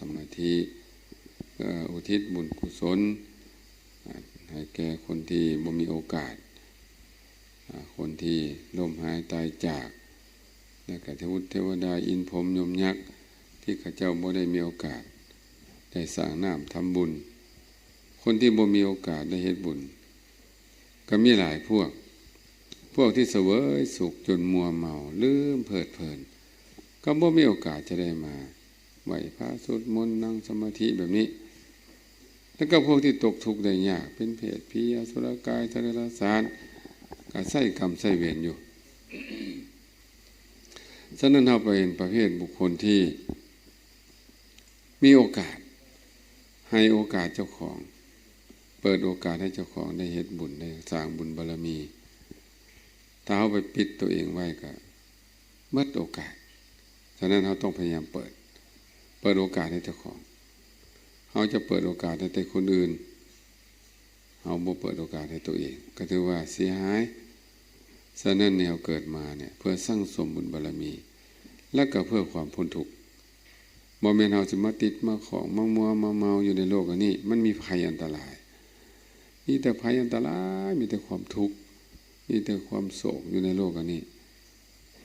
ສະມາທິ ເພື່ອອຸທິດບຸນກຸສົນ ອາ ໃຫ້ແກ່ຄົນທີ່ບໍ່ມີໂອກາດ ອາ ຄົນທີ່ລົ້ມຫາຍຕາຍຈາກ ແລະກະເທວະ ເທວະດາ ອິນພົມ ຍົມ ຍັກ ທີ່ເຂົາເຈົ້າບໍ່ໄດ້ມີໂອກາດໄດ້ສ້າງນ້ຳທຳບຸນ. ຄົນທີ່ບໍ່ມີໂອກາດໄດ້ເຮັດບຸນ ກໍມີຫຼາຍພວກ ພວກທີ່ສະເຫວີຍສຸກຈົນມົວເມົາ ລືມເພີດເພີນ ກໍບໍ່ມີໂອກາດຈະໄດ້ມາໄຫວ້ພະ ສວດມົນ ນັ່ງສະມາທິແບບນີ້ ແລ້ວກໍພວກທີ່ຕົກທຸກໄດ້ຍາກ ເປັນເປດ ຜີ ອະສຸລະກາຍ ສັດເດຍລະສານ ກໍໃຊ້ກຳໃຊ້ເວນຢູ່. ສະນັ້ນ ເຮົາໄປເຫັນປະເພດບຸກຄົນທີ່ ມີໂອກາດ ໃຫ້ໂອກາດເຈົ້າຂອງ ເປີດໂອກາດໃຫ້ເຈົ້າຂອງໄດ້ເຮັດບຸນ ໄດ້ສ້າງບຸນບາລະມີ. ຖ້າເຮົາໄປປິດຕົວເອງໄວ້ ກໍໝົດໂອກາດ. ສະນັ້ນ ເຮົາຕ້ອງພະຍາຍາມເປີດ ເປີດໂອກາດໃຫ້ເຈົ້າຂອງ. ເຮົາຈະເປີດໂອກາດໃຫ້ແຕ່ຄົນອື່ນ ເຮົາບໍ່ເປີດໂອກາດໃຫ້ຕົວເອງ ກໍຖືວ່າເສຍຫາຍ. ສະນັ້ນ ແນວເກີດມາເນຍ ເພື່ອສັ່ງສົມບຸນບາລະມີ ແລະກໍເພື່ອຄວາມພົ້ນທຸກ. ບໍ່ແມ່ນເຮົາຊິມາຕິດມາຂ້ອງ ມາມົວມາເມົາຢູ່ໃນໂລກອັນນີ້. ມັນມີໄພອັນຕະລາຍ ມີແຕ່ໄພອັນຕະລາຍ ມີແຕ່ຄວາມທຸກ ມີແຕ່ຄວາມໂສກຢູ່ໃນໂລກອັນນີ້.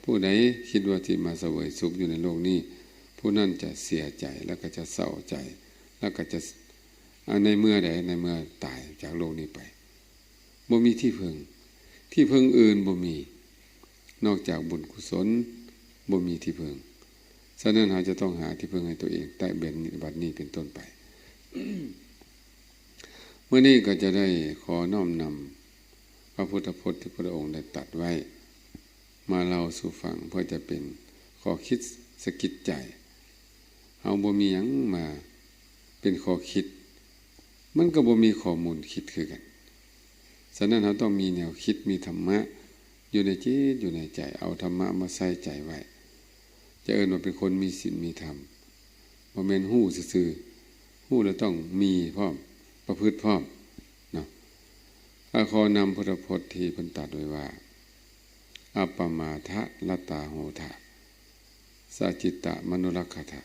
ຜູ້ໃດຄິດວ່າຊິມາສະເຫວີຍສຸກຢູ່ໃນໂລກນີ້ ຜູ້ນັ້ນຈະເສຍໃຈ ແລ້ວກໍຈະເສົ້າໃຈ ແລ້ວກໍຈະ ໃນເມື່ອໃດ ໃນເມື່ອຕາຍຈາກໂລກນີ້ໄປ ບໍ່ມີທີ່ເພິ່ງ ທີ່ເພິ່ງອື່ນບໍ່ມີ ນອກຈາກບຸນກຸສົນ ບໍ່ມີທີ່ເພິ່ງ. ສະນັ້ນ ເຮົາຈະຕ້ອງຫາທີ່ເພິ່ງໃຫ້ຕົວເອງ ແຕ່ບັດນີ້ເປັນຕົ້ນໄປ. ມື້ນີ້ກໍຈະໄດ້ຂໍນ້ອມນຳພະພຸດທະພົດທີ່ພະອົງໄດ້ຕັດໄວ້ ມາເລົ່າສູ່ຟັງ ເພື່ອຈະເປັນຂໍ້ຄິດສະກິດໃຈ. ເຮົາບໍ່ມີຫຍັງມາເປັນຂໍ້ຄິດ ມັນກໍບໍ່ມີຂໍ້ມູນຄິດຄືກັນ. ສະນັ້ນ ເຮົາຕ້ອງມີແນວຄິດ ມີທຳມະຢູ່ໃນຈິດ ຢູ່ໃນໃຈ ເອົາທຳມະມາໃສ່ໃຈໄວ້ ຈະເອີ້ນວ່າເປັນຄົນມີສິນມີທຳ. ບໍ່ແມ່ນຮູ້ຊື່ໆ ຮູ້ແລ້ວຕ້ອງມີພ້ອມ ປະພຶດພ້ອມເນາະ. ກໍຂໍນຳພຸດທະພົດທີ່ເພິ່ນຕັດໄວ້ວ່າ ອັບປະມາທະ ລັດຕາໂຫທະ ສະຈິດຕະມະນຸລັກຂະທະ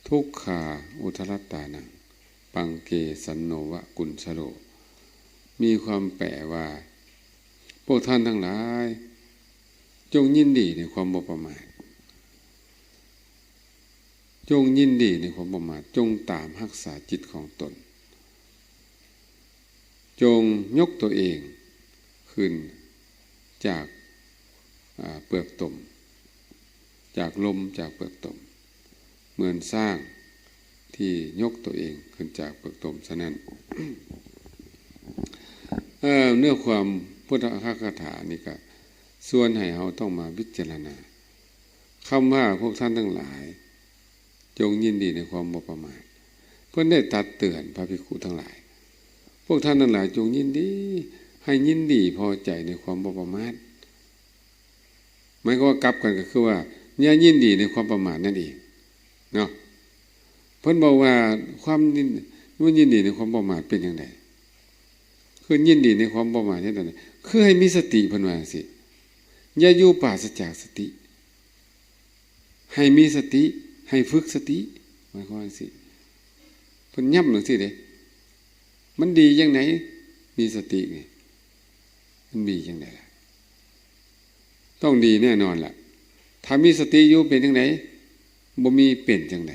ທຸກຂາອຸທະລັດຕານັງ ປັງເກສັນໂນວະກຸນຊະໂລ. ມີຄວາມແປວ່າ ພວກທ່ານທັງຫຼາຍ ຈົ່ງຍິນດີໃນຄວາມບໍ່ປະໝາດ. ຈົ່ງຍິນດີໃນຄວາມບໍ່ປະໝາດ. ຈົ່ງຕາມຮັກສາຈິດຂອງຕົນ. ຈົ່ງຍົກຕົວເອງຂຶ້ນຈາກ ອາ ເປືອກຕົມ ຈາກລົມ ຈາກເປືອກຕົມ ເໝືອນຊ້າງທີ່ຍົກຕົວເອງຂຶ້ນຈາກເປືອກຕົມສະນັ້ນ. ເອີ ເນື້ອຄວາມພຸດທະຄາຖານີ້ກະຊວນໃຫ້ເຮົາຕ້ອງມາພິຈາລະນາ ຄຳວ່າ ພວກທ່ານທັງຫຼາຍ ຈົ່ງຍິນດີໃນຄວາມບໍ່ປະໝາດ. ເພິ່ນໄດ້ຕັກເຕືອນພະພິກຂຸທັງຫຼາຍ, ພວກທ່ານທັງຫຼາຍຈົ່ງຍິນດີ, ໃຫ້ຍິນດີພໍໃຈໃນຄວາມບໍ່ປະໝາດ. ໝາຍຄວາມວ່າກັບກັນກໍຄືວ່າ ຢ່າຍິນດີໃນຄວາມປະໝາດນັ້ນເອງເນາະ. ເພິ່ນບອກວ່າຄວາມຍິນ ມັນຍິນດີໃນຄວາມປະໝາດເປັນຈັ່ງໃດ? ຄືຍິນດີໃນຄວາມປະໝາດເຮັດແນວໃດ? ຄືໃຫ້ມີສະຕິ, ເພິ່ນວ່າຈັ່ງຊີ້. ຢ່າຢູ່ປາສະຈາກສະຕິ. ໃຫ້ມີສະຕິ, ໃຫ້ຝຶກສະຕິ, ໝາຍຄວາມວ່າຈັ່ງຊີ້. ເພິ່ນຢ້ຳຈັ່ງຊີ້ເດ້. ມັນດີຈັ່ງໃດ? ມີສະຕິນີ້ ມັນດີຈັ່ງໃດລະ? ຕ້ອງດີແນ່ນອນລະ. ຖ້າມີສະຕິຢູ່ເປັນຈັ່ງໃດ? ບໍ່ມີເປັນຈັ່ງໃດ?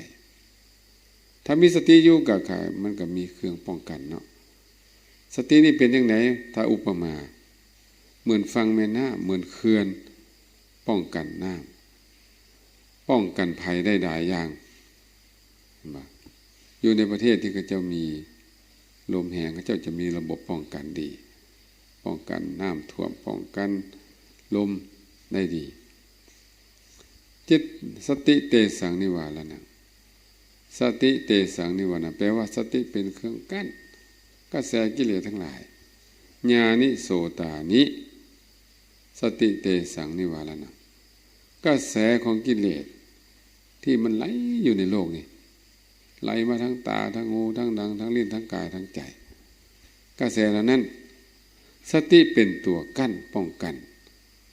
ຖ້າມີສະຕິຢູ່ກໍ ກໍ ມັນກໍມີເຄື່ອງປ້ອງກັນເນາະ. ສະຕິນີ້ເປັນຈັ່ງໃດ? ຖ້າອຸປະມາ ເໝືອນຝັ່ງແມ່ນ້ຳ, ເໝືອນເຂື່ອນ ປ້ອງກັນນ້ຳ, ປ້ອງກັນໄພໄດ້ຫຼາຍຢ່າງ. ເຫັນບໍ່? ຢູ່ໃນປະເທດທີ່ເຂົາເຈົ້າມີລົມແຮງ, ເຂົາເຈົ້າຈະມີລະບົບປ້ອງກັນດີ, ປ້ອງກັນນ້ຳຖ້ວມ, ປ້ອງກັນລົມໄດ້ດີ. ຈິດ ສະຕິເຕສັງນິວາລະນັງ, ສະຕິເຕສັງນິວາລະນັງ ແປວ່າສະຕິເປັນເຄື່ອງກັ້ນກະແສກິເລດທັງຫຼາຍ. ຍານິໂສຕານິ ສະຕິເຕສັງນິວາລະນັງ, ກະແສຂອງກິເລດທີ່ມັນໄຫຼຢູ່ໃນໂລກນີ້ ໄຫຼມາທາງຕາ, ທາງຫູ, ທາງໜັງ, ທາງລີ້ນ, ທາງກາຍ, ທາງໃຈ. ກະແສເຫຼົ່ານັ້ນ ສະຕິເປັນຕົວກັ້ນ, ປ້ອງກັນ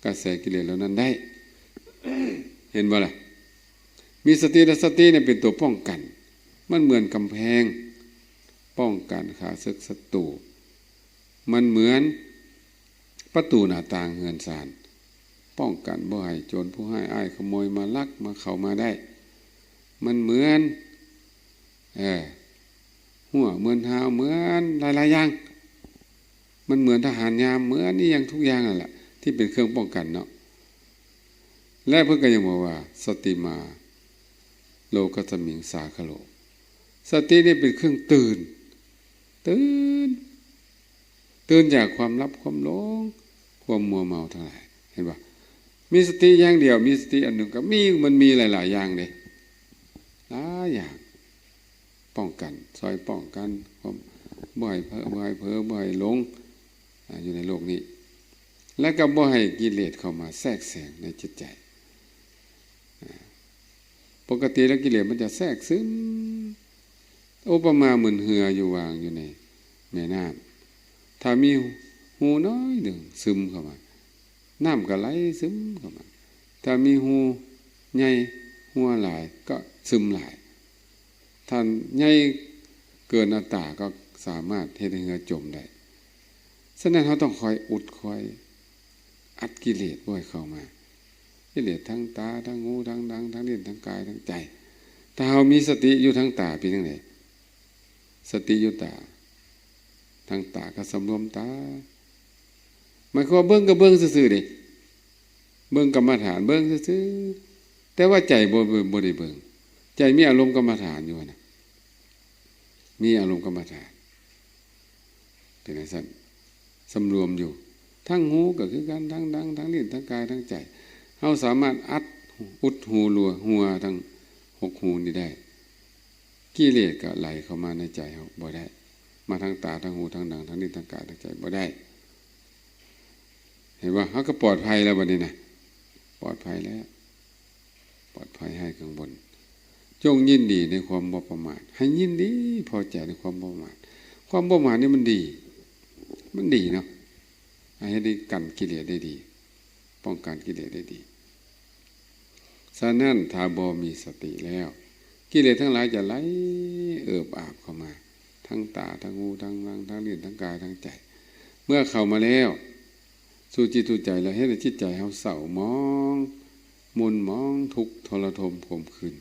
ກະແສກິເລດເຫຼົ່ານັ້ນໄດ້. ເຫັນບໍ່ລະ? ມີສະຕິ ແລະ ສະຕິນີ້ເປັນຕົວປ້ອງກັນ. ມັນເໝືອນກຳແພງປ້ອງກັນຂ້າເສິກສັດຕູ. ມັນເໝືອນປະຕູໜ້າຕ່າງເຮືອນຊານ ປ້ອງກັນບໍ່ໃຫ້ໂຈນຜູ້ຮ້າຍອ້າຍຂະໂມຍມາລັກມາເຂົ້າມາໄດ້. ມັນເໝືອນ ເອີ ຮົ້ວ ເໝືອນຮາວ ເໝືອນຫຼາຍໆຢ່າງ. ມັນເໝືອນທະຫານຍາມ ເໝືອນອີ່ຫຍັງທຸກຢ່າງນັ້ນແຫຼະ ທີ່ເປັນເຄື່ອງປ້ອງກັນເນາະ. ແລະ ເພິ່ນກໍຍັງບອກວ່າ ສະຕິມາ ໂລກັດສະມິງ ສາຄະໂລ. ສະຕິນີ້ເປັນເຄື່ອງຕື່ນ ຕື່ນ ຕື່ນຈາກຄວາມຫຼັບ ຄວາມຫຼົງ ຄວາມມົວເມົາທັງຫຼາຍ. ເຫັນບໍ່? ມີສະຕິຢ່າງດຽວ ມີສະຕິອັນໜຶ່ງກໍມີ ມັນມີຫຼາຍໆຢ່າງເດ້ ຫຼາຍຢ່າງ ປ້ອງກັນ ຊ່ອຍປ້ອງກັນຄວາມ ບໍ່ໃຫ້ເຜີ ບໍ່ໃຫ້ເຜີ ບໍ່ໃຫ້ຫຼົງ ອາ ຢູ່ໃນໂລກນີ້ ແລະ ກໍບໍ່ໃຫ້ກິເລດເຂົ້າມາແຊກແຊງໃນຈິດໃຈ. ອາ ປົກກະຕິແລ້ວກິເລດມັນຈະແຊກຊຶມ ອຸປະມາເໝືອນເຮືອຢູ່ ວາງຢູ່ໃນແມ່ນ້ຳ. ຖ້າມີຮູນ້ອຍໜຶ່ງຊຶມເຂົ້າມາ ນ້ຳກໍໄຫຼຊຶມເຂົ້າມາ. ຖ້າມີຮູໃຫຍ່ ຮົ່ວຫຼາຍ ກໍຊຶມຫຼາຍ. ຖ້າໃຫຍ່ເກີນອັດຕາກໍສາມາດເຮັດໃຫ້ເຮືອຈົມໄດ້. ສະນັ້ນ ເຮົາຕ້ອງຄອຍອຸດ ຄອຍອັດກິເລດບໍ່ໃຫ້ເຂົ້າມາ. ກິເລດທາງຕາ ທາງຫູ ທາງໜັງ ທາງລີ້ນ ທາງກາຍ ທາງໃຈ. ຖ້າເຮົາມີສະຕິຢູ່ທາງຕາເປັນຈັ່ງໃດ? ສະຕິຢູ່ຕາ ທາງຕາກໍສຳລວມຕາ ໝາຍຄວາມວ່າເບິ່ງກໍເບິ່ງຊື່ໆເດ້ ເບິ່ງກຳມະຖານ ເບິ່ງຊື່ໆ ແຕ່ວ່າໃຈບໍ່ ບໍ່ໄດ້ເບິ່ງ. ໃຈມີອາລົມກຳມະຖານຢູ່ຫັ້ນນະ ມີອາລົມກຳມະຖານ ເປັນຈັ່ງຊັ້ນ ສຳລວມຢູ່. ທາງຫູກໍຄືກັນ ທາງໜັງ ທາງລີ້ນ ທາງກາຍ ທາງໃຈ. ເຮົາສາມາດອັດ ອຸດຮູ ຮົ່ວ ຮົ່ວທັງຫົກຮູນີ້ໄດ້. ກິເລດກໍໄຫຼເຂົ້າມາໃນໃຈເຮົາບໍ່ໄດ້ ມາທາງຕາ ທາງຫູ ທາງໜັງ ທາງລີ້ນ ທາງກາຍ ທາງໃຈບໍ່ໄດ້. ເຫັນບໍ່? ເຮົາກໍປອດໄພແລ້ວບັດນີ້ນະ ປອດໄພແລ້ວ ປອດໄພໄຮ້ກັງວົນ. ຈົ່ງຍິນດີໃນຄວາມບໍ່ປະໝາດ ໃຫ້ຍິນດີພໍໃຈໃນຄວາມບໍ່ປະໝາດ. ຄວາມບໍ່ປະໝາດນີ້ມັນດີ ມັນດີເນາະ ໃຫ້ເຮັດໃຫ້ກັນກິເລດໄດ້ດີ ປ້ອງກັນກິເລດໄດ້ດີ. ສະນັ້ນ ຖ້າບໍ່ມີສະຕິແລ້ວ ກິເລດທັງຫຼາຍຈະໄຫຼເອີບອາບເຂົ້າມາ ທັງຕາ ທັງຫູ ທັງໜັງ ທັງລີ້ນ ທັງກາຍ ທັງໃຈ. ເມື່ອເຂົ້າມາແລ້ວ ສູ່ຈິດສູ່ໃຈແລ້ວ ເຮັດໃຫ້ຈິດໃຈເຮົາເສົ້າໝອງ ໝຸ່ນໝອງ ທຸກທໍລະທົມ ຂົມຂື່ນ.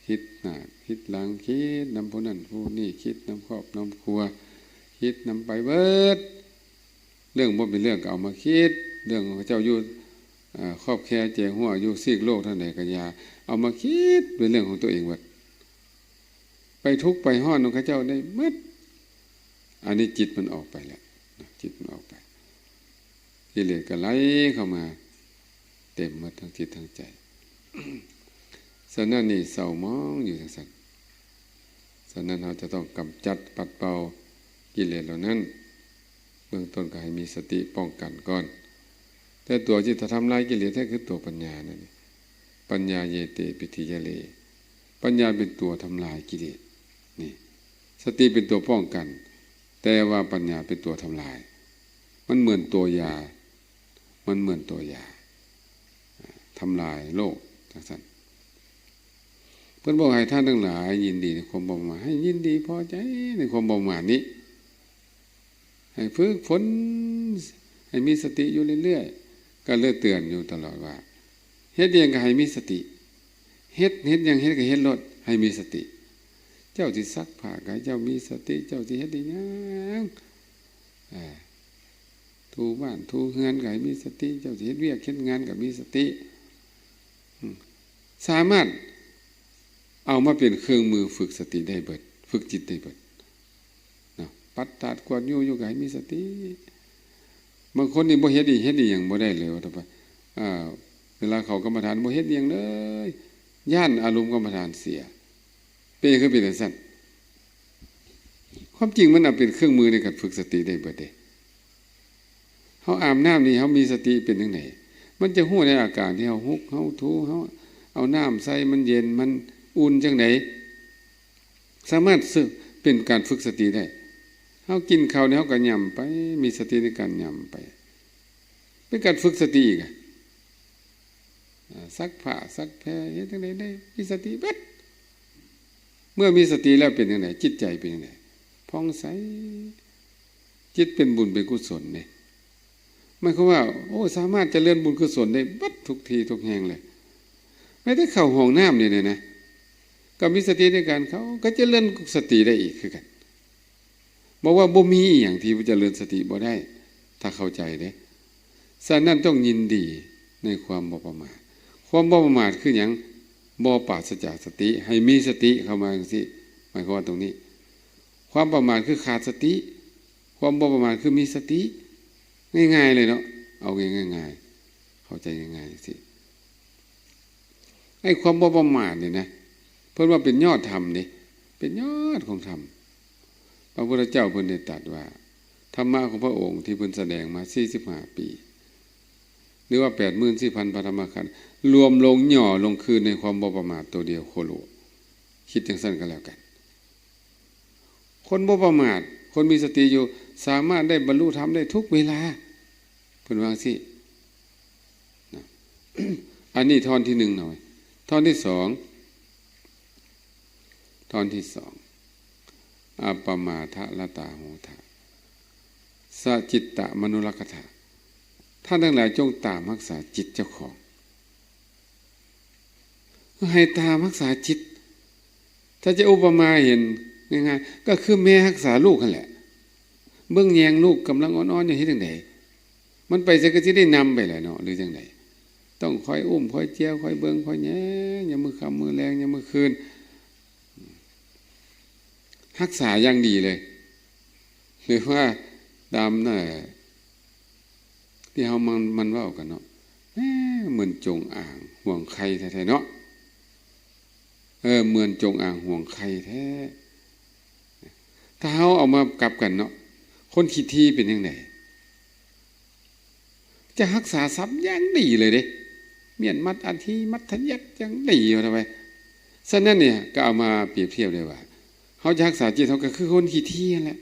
ຄິດໜ້າຄິດຫຼັງ ຄິດນຳຜູ້ນັ້ນຜູ້ນີ້ ຄິດນຳຄອບນຳຄົວ ຄິດນຳໄປເບິດ. ເລື່ອງບໍ່ເປັນເລື່ອງກໍເອົາມາຄິດ ເລື່ອງຂອງເຂົາເຈົ້າຢູ່ ເອີ ຂອບແຄເຈຫົວ ຢູ່ຊີກໂລກທາງໃດກໍຢ່າ ເອົາມາຄິດເປັນເລື່ອງຂອງຕົວເອງເບິດ ໄປທຸກໄປຮ້ອນນຳເຂົາເຈົ້າໄດ້ໝົດ. ອັນນີ້ຈິດມັນອອກໄປແລ້ວ ຈິດມັນອອກໄປ ກິເລດກໍໄຫຼເຂົ້າມາເຕັມໝົດທັງຈິດທັງໃຈ. ສະນັ້ນນີ້ເສົ້າໝອງຢູ່ຈັ່ງຊັ້ນ. ສະນັ້ນເຮົາຈະຕ້ອງກຳຈັດປັດເປົ່າກິເລດເຫຼົ່ານັ້ນ. ເບື້ອງຕົ້ນກໍໃຫ້ມີສະຕິປ້ອງກັນກ່ອນ. ແຕ່ຕົວທີ່ຈະທຳລາຍກິເລດແທ້ຄືຕົວປັນຍານັ້ນ ປັນຍາເຍເຕ ວິທິຍາເລ ປັນຍາເປັນຕົວທຳລາຍກິເລດ. ນີ້ ສະຕິເປັນຕົວປ້ອງກັນ ແຕ່ວ່າປັນຍາເປັນຕົວທຳລາຍ. ມັນເໝືອນຕົວຢາ ມັນເໝືອນຕົວຢາ ທຳລາຍໂລກຈັ່ງຊັ້ນ. ເພິ່ນບອກໃຫ້ທ່ານທັງຫຼາຍຍິນດີໃນຄວາມບໍ່ປະໝາດ ໃຫ້ຍິນດີພໍໃຈໃນຄວາມບໍ່ປະໝາດນີ້ ໃຫ້ຝຶກຝົນ ໃຫ້ມີສະຕິຢູ່ເລື້ອຍໆ. ກໍເລີຍເຕືອນຢູ່ຕະຫຼອດວ່າ ເຮັດຫຍັງກໍໃຫ້ມີສະຕິ ເຮັດ ເຮັດຫຍັງເຮັດກໍເຮັດໂລດ ໃຫ້ມີສະຕິ. ເຈົ້າຊິຊັກຜ້າກໍໃຫ້ເຈົ້າມີສະຕິ ເຈົ້າຊິເຮັດອີ່ຫຍັງ ອ່າ ຖູບ້ານຖູເຮືອນກໍໃຫ້ມີສະຕິ ເຈົ້າຊິເຮັດວຽກເຮັດງານກໍມີສະຕິ. ອືມ ສາມາດເອົາມາເປັນເຄື່ອງມືຝຶກສະຕິໄດ້ເບິດ ຝຶກຈິດໄດ້ເບິດເນາະ. ປັດຕາດກວາດຢູ່ ຢູ່ກໍໃຫ້ມີສະຕິ. ບາງຄົນນີ້ບໍ່ເຮັດອີ ເຮັດອີ່ຫຍັງບໍ່ໄດ້ເລີຍ ວ່າຕໍ່ໄປ ອ່າ ເວລາເຂົ້າກຳມະຖານບໍ່ເຮັດອີ່ຫຍັງເລີຍ ຢ້ານອາລົມກຳມະຖານເສຍ. ເປັນຫຍັງຄືເປັນຈັ່ງຊັ້ນ? ຄວາມຈິງມັນເອົາເປັນເຄື່ອງມືໃນການຝຶກສະຕິໄດ້ເບິດເດ້. ເຮົາອາບນ້ຳນີ້ ເຮົາມີສະຕິເປັນຈັ່ງໃດ? ມັນຈະຮູ້ໃນອາການທີ່ເຮົາຮຸກ ເຮົາຖູ ເຮົາເອົານ້ຳໃສ່ ມັນເຢັນ ມັນອຸ່ນຈັ່ງໃດ? ສາມາດເປັນການຝຶກສະຕິໄດ້. ເຮົາກິນເຂົ້ານີ້ ເຮົາກໍຫຍ້ຳໄປ ມີສະຕິໃນການຫຍ້ຳໄປ ເປັນການຝຶກສະຕິອີກ. ອ່າ ຊັກຜ້າ ຊັກແພ ເຮັດຈັ່ງໃດໄດ້ ມີສະຕິເບິດ. ເມື່ອມີສະຕິແລ້ວເປັນຈັ່ງໃດ? ຈິດໃຈເປັນຈັ່ງໃດ? ຜ່ອງໃສ. ຈິດເປັນບຸນເປັນກຸສົນເດ້. ໝາຍຄວາມວ່າ ໂອ້ ສາມາດຈະເລີນບຸນກຸສົນໄດ້ເບິດທຸກທີ່ທຸກແຫ່ງເລີຍ. ແມ້ແຕ່ເຂົ້າຫ້ອງນ້ຳນີ້ນະ ກໍມີສະຕິໃນການເຂົ້າ ກໍຈະເລີນສະຕິໄດ້ອີກຄືກັນ. ບໍ່ວ່າບໍ່ມີອີ່ຫຍັງທີ່ຈະເລີນສະຕິບໍ່ໄດ້ ຖ້າເຂົ້າໃຈເດ້. ສະນັ້ນຕ້ອງຍິນດີໃນຄວາມບໍ່ປະໝາດ. ຄວາມບໍ່ປະໝາດຄືຫຍັງ? ບໍ່ປາສະຈາກສະຕິ ໃຫ້ມີສະຕິເຂົ້າມາຈັ່ງຊີ້. ໝາຍຄວາມວ່າຕົງນີ້ ຄວາມປະໝາດຄືຂາດສະຕິ, ຄວາມບໍ່ປະໝາດຄືມີສະຕິ. ງ່າຍໆເລີຍເນາະ, ເອົາງ່າຍໆ ເຂົ້າໃຈງ່າຍໆຈັ່ງຊີ້. ໄອ້ຄວາມບໍ່ປະໝາດນີ້ນະ ເພິ່ນວ່າເປັນຍອດທຳເດ້, ເປັນຍອດຂອງທຳ. ພະພຸດທະເຈົ້າເພິ່ນໄດ້ຕັດວ່າ ທຳມະຂອງພະອົງທີ່ເພິ່ນສະແດງມາສີ່ສິບຫ້າປີ ຫຼືວ່າແປດໝື່ນສີ່ພັນພະທຳມະຂັນ ລວມລົງຫຍໍ້ລົງຄືນໃນຄວາມບໍ່ປະໝາດໂຕດຽວໂຄໂລ. ຄິດຈັ່ງຊັ້ນກໍແລ້ວກັນ. ຄົນບໍ່ປະໝາດ, ຄົນມີສະຕິຢູ່ ສາມາດໄດ້ບັນລຸທຳໄດ້ທຸກເວລາ. ເພິ່ນວ່າຈັ່ງຊີ້ນະ. ອັນນີ້ທ່ອນທີໜຶ່ງເນາະ. ທ່ອນທີສອງ ທ່ອນທີສອງ ອັບປະມາທະລະຕາໂຫທະ ສະຈິດຕະມະນຸລັກຂະທະ. ທ່ານທັງຫຼາຍຈົ່ງຕາມຮັກສາຈິດເຈົ້າຂອງ. ໃຫ້ຕາມຮັກສາຈິດ. ຖ້າຈະອຸປະມາເຫັນງ່າຍໆ ກໍຄືແມ່ຮັກສາລູກຫັ້ນແຫຼະ. ເບິ່ງແຍງລູກກຳລັງອ່ອນໆຢູ່ ເຮັດຈັ່ງໃດ? ມັນໄປໃສກໍຊິໄດ້ນຳໄປແຫຼະເນາະ ຫຼືຈັ່ງໃດ? ຕ້ອງຄອຍອຸ້ມ ຄອຍເຈຍ ຄອຍເບິ່ງ ຄອຍແຍງ ຍາມມື້ຄ່ຳມື້ແລງ ຍາມມື້ຄືນ. ຮັກສາຢ່າງດີເລີຍ. ຫຼືວ່າຕາມນັ້ນ ທີ່ເຮົາມັນ ມັນເວົ້າກັນເນາະ ແໝ ເໝືອນຈົງອາງຫ່ວງໄຂ່ແທ້ໆເນາະ. ເອີ ເໝືອນຈົງອາງຫ່ວງໄຂ່ແທ້. ຖ້າເຮົາເອົາມາກັບກັນເນາະ ຄົນຂີ້ຖີ່ເປັນຈັ່ງໃດ? ຈະຮັກສາຊັບຢ່າງດີເລີຍເດ້. ມ້ຽນມັດອັດຫີມັດທະຍັດຢ່າງດີວ່າໄປ. ສະນັ້ນເນຍ ກໍເອົາມາປຽບທຽບໄດ້ວ່າ ເຮົາຈະຮັກສາຈິດເຮົາກໍຄືຄົນຂີ້ຖີ່ຫັ້ນແຫຼະ.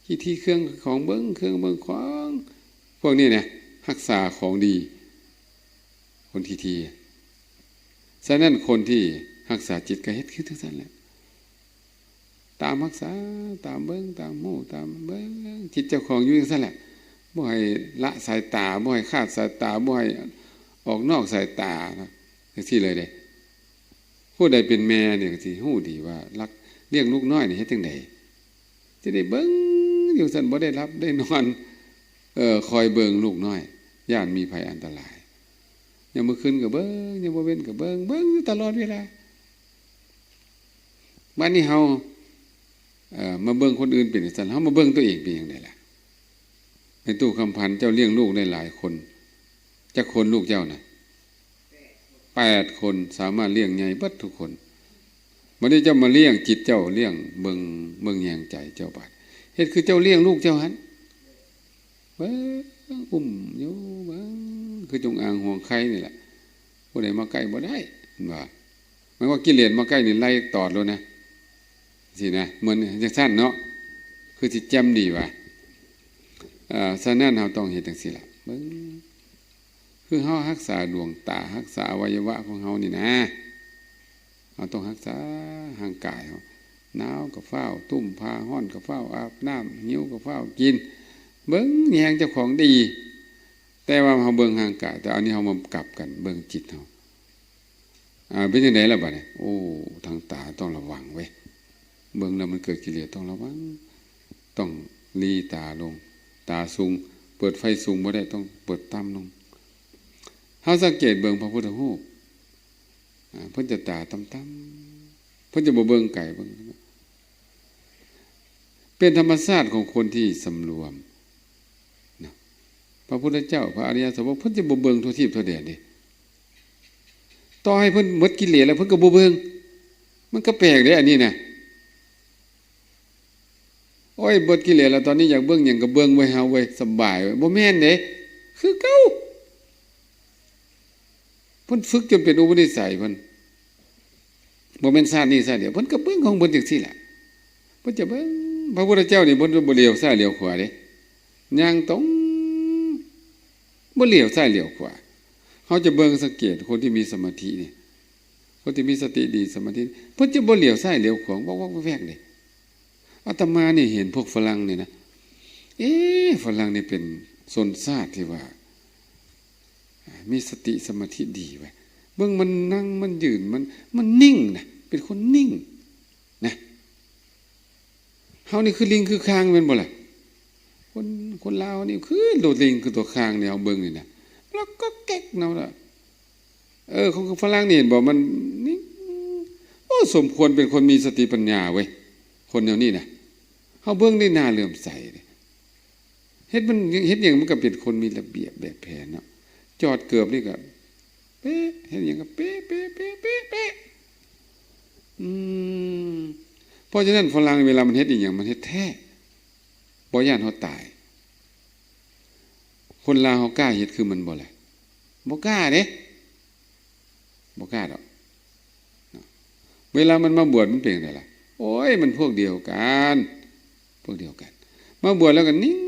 ຂີ້ຖີ່ເຄື່ອງຂອງເບິ່ງ ເຄື່ອງເບິ່ງຂອງ ພວກນີ້ນະ ຮັກສາຂອງດີ ຄົນຂີ້ຖີ່. ສະນັ້ນຄົນທີ່ຮັກສາຈິດກໍເຮັດຄືຈັ່ງຊັ້ນແຫຼະ. ຕາມຮັກສາ ຕາມເບິ່ງ ຕາມຮູ້ ຕາມເບິ່ງ ຈິດເຈົ້າຂອງຢູ່ຈັ່ງຊັ້ນແຫຼະ. ບໍ່ໃຫ້ລະສາຍຕາ ບໍ່ໃຫ້ຂາດສາຍຕາ ບໍ່ໃຫ້ອອກນອກສາຍຕາ ຈັ່ງຊີ້ເລີຍເດ້. ຜູ້ໃດເປັນແມ່ນີ້ກໍຊິຮູ້ດີວ່າ ລັກລ້ຽງລູກນ້ອຍນີ້ເຮັດຈັ່ງໃດ? ຈະໄດ້ເບິ່ງຢູ່ຊັ້ນ ບໍ່ໄດ້ຫຼັບໄດ້ນອນ ເອີ ຄອຍເບິ່ງລູກນ້ອຍ ຢ້ານມີໄພອັນຕະລາຍ. ຍາມມື້ຄືນກໍເບິ່ງ ຍາມມື້ເວັນກໍເບິ່ງ ເບິ່ງຢູ່ຕະຫຼອດເວລາ. ບາດນີ້ເຮົາ ເອີ ມາເບິ່ງຄົນອື່ນເປັນຈັ່ງຊັ້ນ ເຮົາມາເບິ່ງຕົວເອງເປັນຈັ່ງໃດລະ? ແມ່ຕູ້ຄຳພັນ ເຈົ້າລ້ຽງລູກໄດ້ຫຼາຍຄົນ? ຈັກຄົນລູກເຈົ້ານະ? ແປດຄົນ ສາມາດລ້ຽງໃຫຍ່ເບິດທຸກຄົນ. ບາດນີ້ເຈົ້າມາລ້ຽງຈິດເຈົ້າ ລ້ຽງ ເບິ່ງ ເບິ່ງແຍງໃຈເຈົ້າບາດ ເຮັດຄືເຈົ້າລ້ຽງລູກເຈົ້າຫັ້ນ. ເບິ່ງ ອຸ້ມຢູ່ ເບິ່ງ ຄືຈົງອາງຫ່ວງໄຂ່ນີ້ແຫຼະ. ຜູ້ໃດມາໃກ້ບໍ່ໄດ້ ເພິ່ນວ່າ. ໝາຍວ່າກິເລດມາໃກ້ນີ້ໄລ່ຕອດໂລດນະ ຊີ້ນະ. ເໝືອນຈັ່ງຊັ້ນເນາະ ຄືຊິແຈ່ມດີວ່າ. ເອີ ສະນັ້ນເຮົາຕ້ອງເຮັດຈັ່ງຊີ້ລະ ເບິ່ງ ຄືເຮົາຮັກສາດວງຕາ ຮັກສາອະໄວຍະວະຂອງເຮົານີ້ນະ. ເຮົາຕ້ອງຮັກສາຮ່າງກາຍເຮົາ. ໜາວກໍຟ້າວຕຸ້ມຜ້າ ຮ້ອນກໍຟ້າວອາບນ້ຳ ຫິວກໍຟ້າວກິນ. ເບິ່ງແຍງເຈົ້າຂອງດີ ແຕ່ວ່າເຮົາເບິ່ງຮ່າງກາຍ ແຕ່ອັນນີ້ເຮົາມາກັບກັນເບິ່ງຈິດເຮົາ. ອ່າ ເປັນຈັ່ງໃດລະບາດນີ້? ໂອ້ ທາງຕາຕ້ອງລະວັງເວີຍ. ເບິ່ງແລ້ວມັນເກີດກິເລດ ຕ້ອງລະວັງ. ຕ້ອງລີຕາລົງ ຕາສູງ ເປີດໄຟສູງບໍ່ໄດ້ ຕ້ອງເປີດຕ່ຳລົງ. ເຮົາສັງເກດເບິ່ງພະພຸດທະຮູບ ອ່າ ເພິ່ນຈະຕາຕ່ຳໆ ເພິ່ນຈະບໍ່ເບິ່ງໄກ ເບິ່ງ ເປັນທຳມະຊາດຂອງຄົນທີ່ສຳລວມນະ. ພະພຸດທະເຈົ້າ ພະອະລິຍະສາວົກ ເພິ່ນຈະບໍ່ເບິ່ງທົ່ວທີບທົ່ວແດນເດ້. ຕໍ່ໃຫ້ເພິ່ນໝົດກິເລດແລ້ວ ເພິ່ນກໍບໍ່ເບິ່ງ. ມັນກໍແປກເດ້ ອັນນີ້ນະ. ໂອ້ຍ ເບິດກິເລດແລ້ວ ຕອນນີ້ຢາກເບິ່ງຫຍັງກໍເບິ່ງເວີຍ ເຮົາເວີຍ ສະບາຍເວີຍ. ບໍ່ແມ່ນເດ້ ຄືເກົ່າ. ເພິ່ນຝຶກຈົນເປັນອຸປະນິໄສເພິ່ນ. ບໍ່ແມ່ນຊາດນີ້ຊາດດຽວ ເພິ່ນກໍເບິ່ງຂອງເພິ່ນຈັ່ງຊີ້ແຫຼະ. ເພິ່ນຈະເບິ່ງ ພະພຸດທະເຈົ້ານີ້ ເພິ່ນບໍ່ຫຼຽວຊ້າຍຫຼຽວຂວາເດ້. ຍ່າງຕົງ ບໍ່ຫຼຽວຊ້າຍຫຼຽວຂວາ. ເຮົາຈະເບິ່ງສັງເກດຄົນທີ່ມີສະມາທິນີ້ ຄົນທີ່ມີສະຕິດີ ສະມາທິ ເພິ່ນຈະບໍ່ຫຼຽວຊ້າຍຫຼຽວຂວາ ວັກໆແວກໆເດ້. ອາດຕະມານີ້ເຫັນພວກຝຣັ່ງນີ້ນະ ເອ ຝຣັ່ງນີ້ເປັນຊົນຊາດທີ່ວ່າ ມີສະຕິສະມາທິດີເວີຍ. ເບິ່ງມັນນັ່ງ ມັນຢືນ ມັນ ມັນນິ່ງນະ ເປັນຄົນນິ່ງນະ. ເຮົານີ້ຄືລິງຄືຄາງແມ່ນບໍ່ລະ? ຄົນ ຄົນລາວນີ້ຄືໂລດລິງຄືຕົວຄາງນີ້ ເຮົາເບິ່ງນີ້ນະ ລັອກກັອກແກັອກກນຳລະ. ເອີ ຂອງຝຣັ່ງນີ້ເຫັນບໍ່ ມັນນີ້ ໂອ້ ສົມຄວນເປັນຄົນມີສະຕິປັນຍາເວີຍ ຄົນແນວນີ້ນະ. ເຮົາເບິ່ງນີ້ໜ້າເຫຼື້ອມໃສເດ້. ເຮັດມັນ ເຮັດຫຍັງມັນກໍເປັນຄົນມີລະບຽບແບບແຜນເນາະ. ຈອດເກີບນີ້ກໍເປະ ເຮັດຫຍັງກໍເປະ ເປະ ເປະ ເປະ ເປະ. ອືມ ເພາະສະນັ້ນຝຣັ່ງເວລາມັນເຮັດອີ່ຫຍັງ ມັນເຮັດແທ້ ບໍ່ຢ້ານເຮົາຕາຍ. ຄົນລາວເຮົາກ້າເຮັດຄືມັນບໍ່ລະ? ບໍ່ກ້າເດ້ ບໍ່ກ້າດອກເນາະ. ເວລາມັນມາບວດມັນເປັນຈັ່ງໃດລະ? ໂອ້ຍ ມັນພວກດຽວກັນ ພວກດຽວກັນ ມາບວດແລ້ວກໍນິ່ງ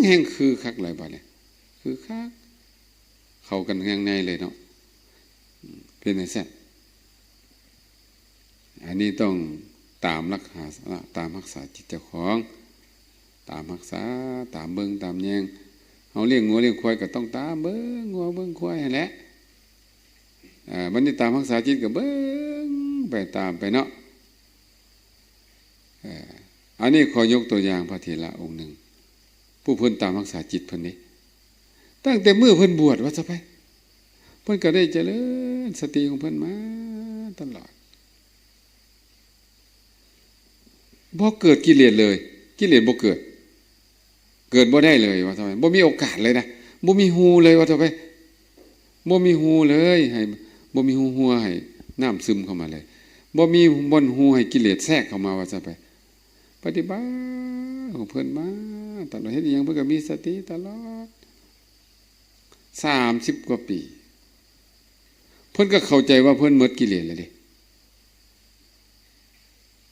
ແຮງ ຄືຄັກຫຼາຍບາດນີ້ ຄືຄັກ ເຂົ້າກັນຢ່າງໃນເລີຍເນາະ. ເປັນຈັ່ງຊັ້ນ ອັນນີ້ຕ້ອງຕາມລັກສາ ຕາມຮັກສາຈິດເຈົ້າຂອງ ຕາມຮັກສາ ຕາມເບິ່ງຕາມແຍງ. ເຮົາລ້ຽງງົວລ້ຽງຄວາຍກໍຕ້ອງຕາມເບິ່ງງົວເບິ່ງຄວາຍຫັ້ນແຫຼະ. ເອີ ບັດນີ້ຕາມຮັກສາຈິດກໍເບິ່ງໄປຕາມໄປເນາະ. ເອີ ອັນນີ້ຂໍຍົກຕົວຢ່າງພະເຖລະອົງໜຶ່ງ ຜູ້ເພິ່ນຕາມຮັກສາຈິດເພິ່ນເດ້ ຕັ້ງແຕ່ມື້ເພິ່ນບວດວ່າຊະໄປ ເພິ່ນກໍໄດ້ຈະເລີນສະຕິຂອງເພິ່ນມາຕະຫຼອດ ບໍ່ເກີດກິເລດເລີຍ ກິເລດບໍ່ເກີດ ເກີດບໍ່ໄດ້ເລີຍວ່າຊະໄປ ບໍ່ມີໂອກາດເລີຍນະ ບໍ່ມີຮູເລີຍວ່າຊະໄປ ບໍ່ມີຮູເລີຍ ໃຫ້ ບໍ່ມີຮູຮົ່ວໃຫ້ນ້ຳຊຶມເຂົ້າມາເລີຍ ບໍ່ມີບ່ອນຮູໃຫ້ກິເລດແຊກເຂົ້າມາວ່າຊະໄປ. ປະຕິບັດຂອງເພິ່ນມາຕະຫຼອດ ເຮັດອີ່ຫຍັງເພິ່ນກໍມີສະຕິຕະຫຼອດ ສາມສິບກວ່າປີ ເພິ່ນກໍເຂົ້າໃຈວ່າເພິ່ນໝົດກິເລດແລ້ວເດ້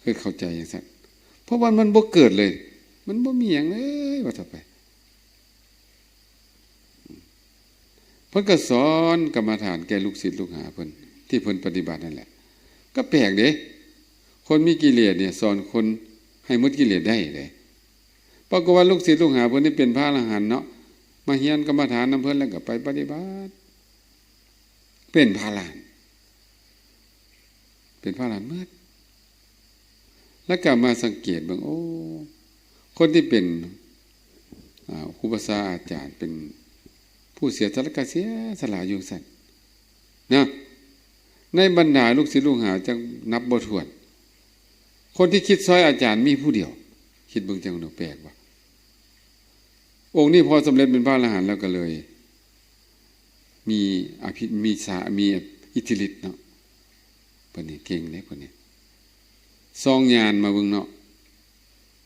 ເພິ່ນເຂົ້າໃຈຈັ່ງຊັ້ນ ເພາະວ່າມັນບໍ່ເກີດເລີຍ ມັນບໍ່ມີຫຍັງເລີຍວ່າຊະໄປ. ເພິ່ນກໍສອນກຳມະຖານແກ່ລູກສິດລູກຫາເພິ່ນ ທີ່ເພິ່ນປະຕິບັດນັ້ນແຫຼະ ກໍແປກເດ້ ຄົນມີກິເລດນີ້ສອນຄົນໃຫ້ໝົດກິເລດໄດ້ເດ້. ປາກົດວ່າລູກສິດລູກຫາເພິ່ນນີ້ເປັນພະອະລະຫັນເນາະ ມາຮຽນກຳມະຖານນຳເພິ່ນແລ້ວກໍໄປປະຕິບັດ ເປັນພະອະລະຫັນ ເປັນພະອະລະຫັນໝົດ ແລ້ວກໍມາສັງເກດເບິ່ງ ໂອ້ ຄົນທີ່ເປັນ ອາ ຄູບາອາຈານ ເປັນຜູ້ເສຍສະຫຼະ ກໍເສຍສະຫຼະຢູ່ຊັ້ນນະ ໃນບັນດາລູກສິດລູກຫາຈັກນັບບໍ່ຖ້ວນ ຄົນທີ່ຄິດຊ່ອຍອາຈານມີຜູ້ດຽວ ຄິດເບິ່ງຈັ່ງດູ ແປກບໍ່? ອົງນີ້ພໍສຳເລັດເປັນພະອະລະຫັນແລ້ວກໍເລີຍ ມີອະພິ ມີສາ ມີອິດທິລິດເນາະ ເພິ່ນນີ້ເກັ່ງເດ້ ເພິ່ນນີ້ສ່ອງຍານມາເບິ່ງເນາະ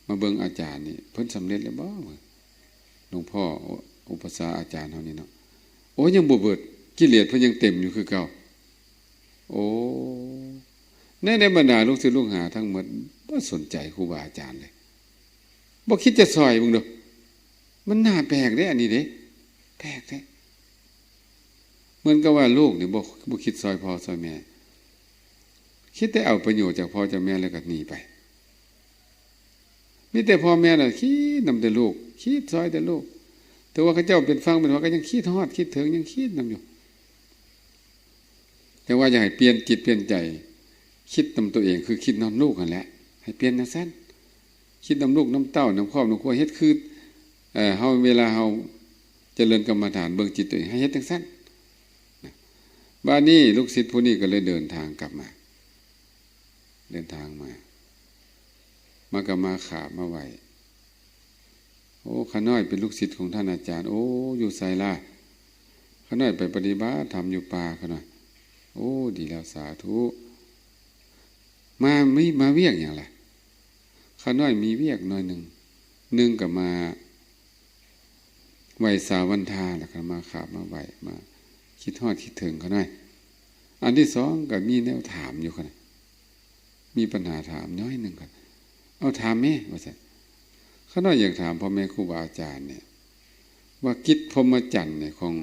ມາເບິ່ງອາຈານນີ້ ເພິ່ນສຳເລັດແລ້ວບໍ່ ຫຼວງພໍ່ອຸປະຊາອາຈານເຮົານີ້ເນາະ. ໂອ້ ຍັງບໍ່ເບິດ ກິເລດເພິ່ນຍັງເຕັມຢູ່ຄືເກົ່າ. ໂອ້ ໃນ ໃນບັນດາລູກສິດລູກຫາທັງໝົດ ບໍ່ສົນໃຈຄູບາອາຈານເລີຍ ບໍ່ຄິດຈະຊ່ອຍເບິ່ງດູ. ມັນໜ້າແປກເດ້ ອັນນີ້ເດ້ ແປກແທ້. ເໝືອນກັບວ່າລູກນີ້ບໍ່ ບໍ່ຄິດຊ່ອຍພໍ່ຊ່ອຍແມ່ ຄິດແຕ່ເອົາປະໂຫຍດຈາກພໍ່ຈາກແມ່ແລ້ວກໍໜີໄປ. ມີແຕ່ພໍ່ແມ່ນະຄິດນຳແຕ່ລູກ ຄິດຊ່ອຍແຕ່ລູກ ແຕ່ວ່າເຂົາເຈົ້າເປັນຝັ່ງເປັນຫວາກໍຍັງຄິດຮອດຄິດເຖິງ ຍັງຄິດນຳຢູ່. ແຕ່ວ່າຢາກໃຫ້ປ່ຽນຈິດປ່ຽນໃຈ ຄິດນຳຕົວເອງ ຄືຄິດນຳລູກຫັ້ນແຫຼະ ໃຫ້ປ່ຽນຈັ່ງຊັ້ນ. ຄິດນຳລູກນຳເຕົ້າ ນຳຄອບນຳຄົວ ເຮັດຄື ເອີ ເຮົາ ເວລາເຮົາຈະເລີນກຳມະຖານເບິ່ງຈິດຕົວເອງ ໃຫ້ເຮັດຈັ່ງຊັ້ນນະ. ບາດນີ້ລູກສິດຜູ້ນີ້ກໍເລີຍເດີນທາງກັບມາ ເດີນທາງມາ ມາກໍມາຂາບມາໄຫວ້. ໂອ້ ຂ້ານ້ອຍເປັນລູກສິດຂອງທ່ານອາຈານ. ໂອ້ ຢູ່ໃສລະ? ຂ້ານ້ອຍໄປປະຕິບັດທຳຢູ່ປ່າຂ້ານ້ອຍ. ໂອ້ ດີແລ້ວ ສາທຸ. ມາ ມີ ມາວຽກຫຍັງລະ? ຂ້ານ້ອຍມີວຽກໜ້ອຍໜຶ່ງ ໜຶ່ງກໍມາໄຫວ້ສາວັນທາ ແລ້ວກໍມາຂາບມາໄຫວ້ ມາຄິດຮອດຄິດເຖິງຂ້ານ້ອຍ. ອັນທີສອງກໍມີແນວຖາມຢູ່ຂ້ານ້ອຍ ມີປັນຫາຖາມໜ້ອຍໜຶ່ງ. ເອົາ ຖາມແມ່ ວ່າຊັ້ນ. ຂ້ານ້ອຍຢາກຖາມພໍ່ແມ່ຄູບາອາຈານນີ້ ວ່າກິດພົມມະຈັນນີ້ຂອງ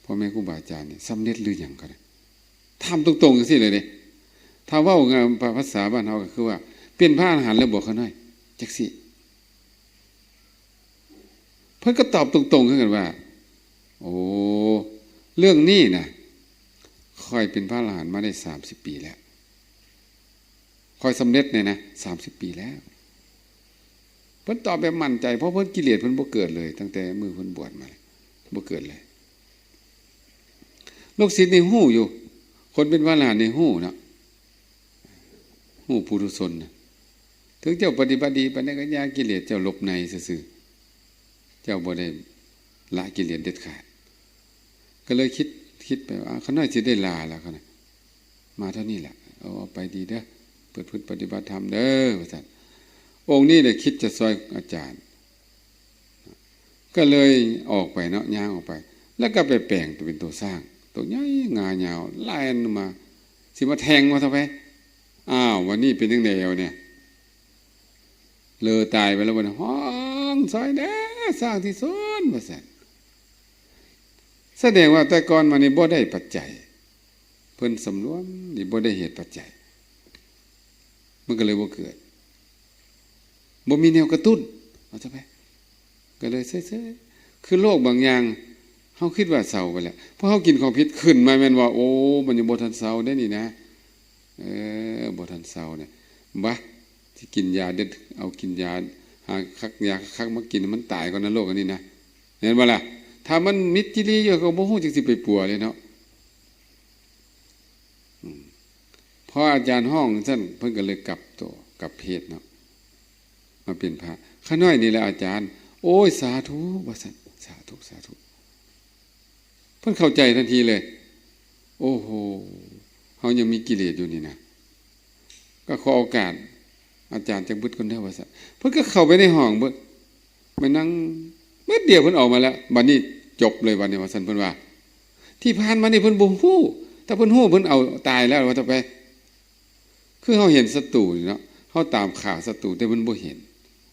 ພໍ່ແມ່ຄູບາອາຈານນີ້ສຳເລັດຫຼືຍັງກໍໄດ້ ຖາມຕົງໆ ຈັ່ງຊີ້ເລີຍເດ້. ຖ້າເວົ້າງາມພາສາບ້ານເຮົາກໍຄືວ່າ ເປັນພະອະລະຫັນແລ້ວບໍ່ຂະນ້ອຍ ຈັ່ງຊີ້. ເພິ່ນກໍຕອບຕົງໆ ຄືກັນວ່າ ໂອ້ ເລື່ອງນີ້ນະ ຂ້ອຍເປັນພະອະລະຫັນມາໄດ້ສາມສິບປີແລ້ວ ຂ້ອຍສຳເລັດແນ່ນະ ສາມສິບປີແລ້ວ. ເພິ່ນຕອບແບບໝັ້ນໃຈ ເພາະເພິ່ນ ກິເລດເພິ່ນບໍ່ເກີດເລີຍ ຕັ້ງແຕ່ມື້ເພິ່ນບວດມາ ບໍ່ເກີດເລີຍ. ລູກສິດນີ້ຮູ້ຢູ່ ຄົນເປັນພະອະລະຫັນນີ້ຮູ້ເນາະ ຮູ້ປຸຖຸຊົນນະ ເຖິງເຈົ້າປະຕິບັດດີປານໃດກໍຢ່າ ກິເລດເຈົ້າຫຼົບໃນຊື່ໆ ເຈົ້າບໍ່ໄດ້ລະກິເລດເດັດຂາດ. ກໍເລີຍຄິດ ຄິດໄປວ່າ ຂ້ານ້ອຍຊິໄດ້ລາແລ້ວ ຂ້ານ້ອຍມາເທົ່ານີ້ແຫຼະ ເອົາ ເອົາໄປດີເດີ ປະພຶດປະຕິບັດທຳເດີ ວ່າຊັ້ນ. ອົງນີ້ໄດ້ຄິດຈະຊ່ອຍອາຈານ ກໍເລີຍອອກໄປເນາະ ຍ່າງອອກໄປ ແລ້ວກໍໄປແປງຕົວເປັນຕົວຊ້າງ ຕົວໃຫຍ່ງາຍາວ ແລ່ນມາ ຊິມາແທງວ່າຊະໄປ. ອ້າວ ວັນນີ້ເປັນຈັ່ງໃດແລ້ວນີ້ ເລີຕາຍໄປແລ້ວ ບັດນີ້ ຮ້ອງຊ່ອຍແດ່ ຊ້າງທີ່ສວນ ວ່າຊັ້ນ. ສະແດງວ່າແຕ່ກ່ອນມານີ້ບໍ່ໄດ້ປັດໄຈ ເພິ່ນສຳລວມນີ້ ບໍ່ໄດ້ເຫດປັດໄຈ ມັນກໍເລີຍບໍ່ເກີດ ບໍ່ມີແນວກະຕຸ້ນ ວ່າຊະໄປ ກໍເລີຍເຊີຍໆ. ຄືໂລກບາງຢ່າງ ເຮົາຄິດວ່າເຊົາໄປແລ້ວ ພໍເຮົາກິນຂອງຜິດຂຶ້ນມາ ແມ່ນວ່າ ໂອ້ ມັນຍັງບໍ່ທັນເຊົາເດ້ນີ້ນະ ເອີ ບໍ່ທັນເຊົານະ ບາ ຊິກິນຢາເດັດ ເອົາກິນຢາ ຫາຄັກຢາຄັກໆມາກິນ ມັນຕາຍກ່ອນນະ ໂລກອັນນີ້ນະ ແມ່ນບໍ່ລະ? ຖ້າມັນມິດຈີ່ຫຼີຢູ່ ກໍບໍ່ຮູ້ຈັກຊິໄປປົວເລີຍເນາະ. ອືມ ພໍອາຈານຮ້ອງຊັ້ນ ເພິ່ນກໍເລີຍກັບໂຕ ກັບເພດເນາະ ມາເປັນພະ. ຂ້ານ້ອຍນີ້ແຫຼະອາຈານ. ໂອ້ຍ ສາທຸ ວ່າຊັ້ນ ສາທຸ ສາທຸ. ເພິ່ນເຂົ້າໃຈທັນທີເລີຍ ໂອ້ໂຫ ເຮົາຍັງມີກິເລດຢູ່ນີ້ນະ ກໍຂໍໂອກາດອາຈານຈັກບຶດກ່ອນເດີ ວ່າຊັ້ນ. ເພິ່ນກໍເຂົ້າໄປໃນຫ້ອງເບິ່ງ ມານັ່ງບຶດດຽວ ເພິ່ນອອກມາແລ້ວ ບັດນີ້ຈົບເລີຍ ບັດນີ້ ວ່າຊັ້ນ ເພິ່ນວ່າ. ທີ່ຜ່ານມານີ້ເພິ່ນບໍ່ຮູ້ ຖ້າເພິ່ນຮູ້ເພິ່ນເອົາຕາຍແລ້ວ ວ່າຕໍ່ໄປ. ຄືເຮົາເຫັນສັດຕູນີ້ເນາະ ເຮົາຕາມຂ້າສັດຕູ ແຕ່ມັນບໍ່ເຫັນ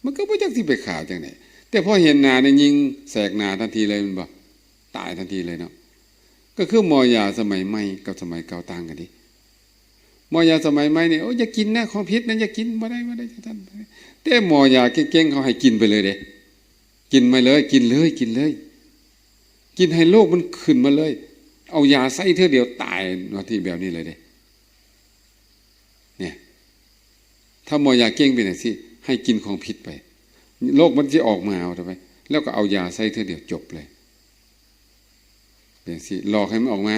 ມັນກໍບໍ່ຈັກຊິໄປຂ້າຈັ່ງໃດ ແຕ່ພໍເຫັນໜ້ານີ້ຍິງແສກໜ້າທັນທີເລີຍ ແມ່ນບໍ່? ຕາຍທັນທີເລີຍເນາະ. ກໍຄືໝໍຢາສະໄໝໃໝ່ກັບສະໄໝເກົ່າຕ່າງກັນເດ້. ໝໍຢາສະໄໝໃໝ່ນີ້ ໂອ້ ຢ່າກິນນະ ຂອງຜິດນະ ຢ່າກິນ ບໍ່ໄດ້ ບໍ່ໄດ້ ຈັ່ງຊັ້ນ ບໍ່ໄດ້. ແຕ່ໝໍຢາເກັ່ງໆ ເຂົາໃຫ້ກິນໄປເລີຍເດ້ ກິນໄປເລີຍ ກິນເລີຍ ກິນເລີຍ ກິນໃຫ້ໂລກມັນຂຶ້ນມາເລີຍ ເອົາຢາໃສ່ເທື່ອດຽວຕາຍ ວ່າທີ່ແບບນີ້ເລີຍເດ້. ນີ້ ຖ້າໝໍຢາເກັ່ງເປັນຈັ່ງຊີ້ ໃຫ້ກິນຂອງຜິດໄປ ໂລກມັນຊິອອກມາເອົາໄປ ແລ້ວກໍເອົາຢາໃສ່ເທື່ອດຽວຈົບເລີຍ ເປັນຈັ່ງຊີ້ ຫຼອກໃຫ້ມັນອອກມາ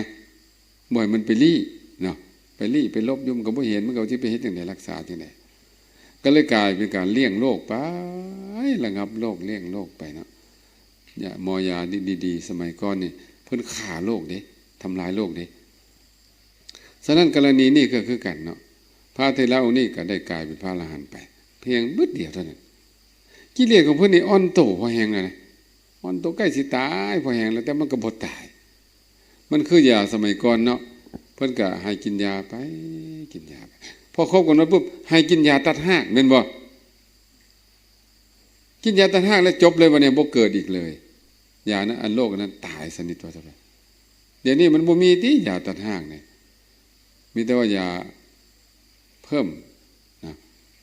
ບໍ່ໃຫ້ມັນໄປລີ້ເນາະ ໄປລີ້ໄປຫຼົບຢູ່ ມັນກໍບໍ່ເຫັນ ມັນກໍຊິໄປເຮັດຈັ່ງໃດ ລັກສາຈັ່ງໃດ. ກໍເລີຍກາຍເປັນການລ້ຽງໂລກໄປ ລະງັບໂລກ ລ້ຽງໂລກໄປເນາະ. ຢາ ໝໍຢາດີໆ ສະໄໝກ່ອນນີ້ ເພິ່ນຂ້າໂລກເດ້ ທຳລາຍໂລກເດ້. ສະນັ້ນ ກໍລະນີນີ້ກໍຄືກັນເນາະ ພະເຖລະອົງນີ້ກໍໄດ້ກາຍເປັນພະອະລະຫັນໄປ ພຽງບຶດດຽວເທົ່ານັ້ນ. ກິເລດຂອງເພິ່ນນີ້ອ່ອນໂຕພໍແຮງແລ້ວນະ ອ່ອນໂຕໃກ້ຊິຕາຍພໍແຮງແລ້ວ ແຕ່ມັນກໍບໍ່ຕາຍ ມັນຄືຢາສະໄໝກ່ອນເນາະ ເພິ່ນກໍໃຫ້ກິນຢາໄປ ກິນຢາໄປ ພໍຄົບກຳນົດປຸບ ໃຫ້ກິນຢາຕັດຮາກ ແມ່ນບໍ່? ກິນຢາຕັດຮາກແລ້ວຈົບເລີຍ ບັດນີ້ບໍ່ເກີດອີກເລີຍ ຢານັ້ນ ອັນໂລກອັນນັ້ນຕາຍສະໜິດວ່າຊັ້ນ. ດຽວນີ້ມັນບໍ່ມີຕິ ຢາຕັດຮາກນີ້ ມີແຕ່ວ່າຢາເພີ່ມນະ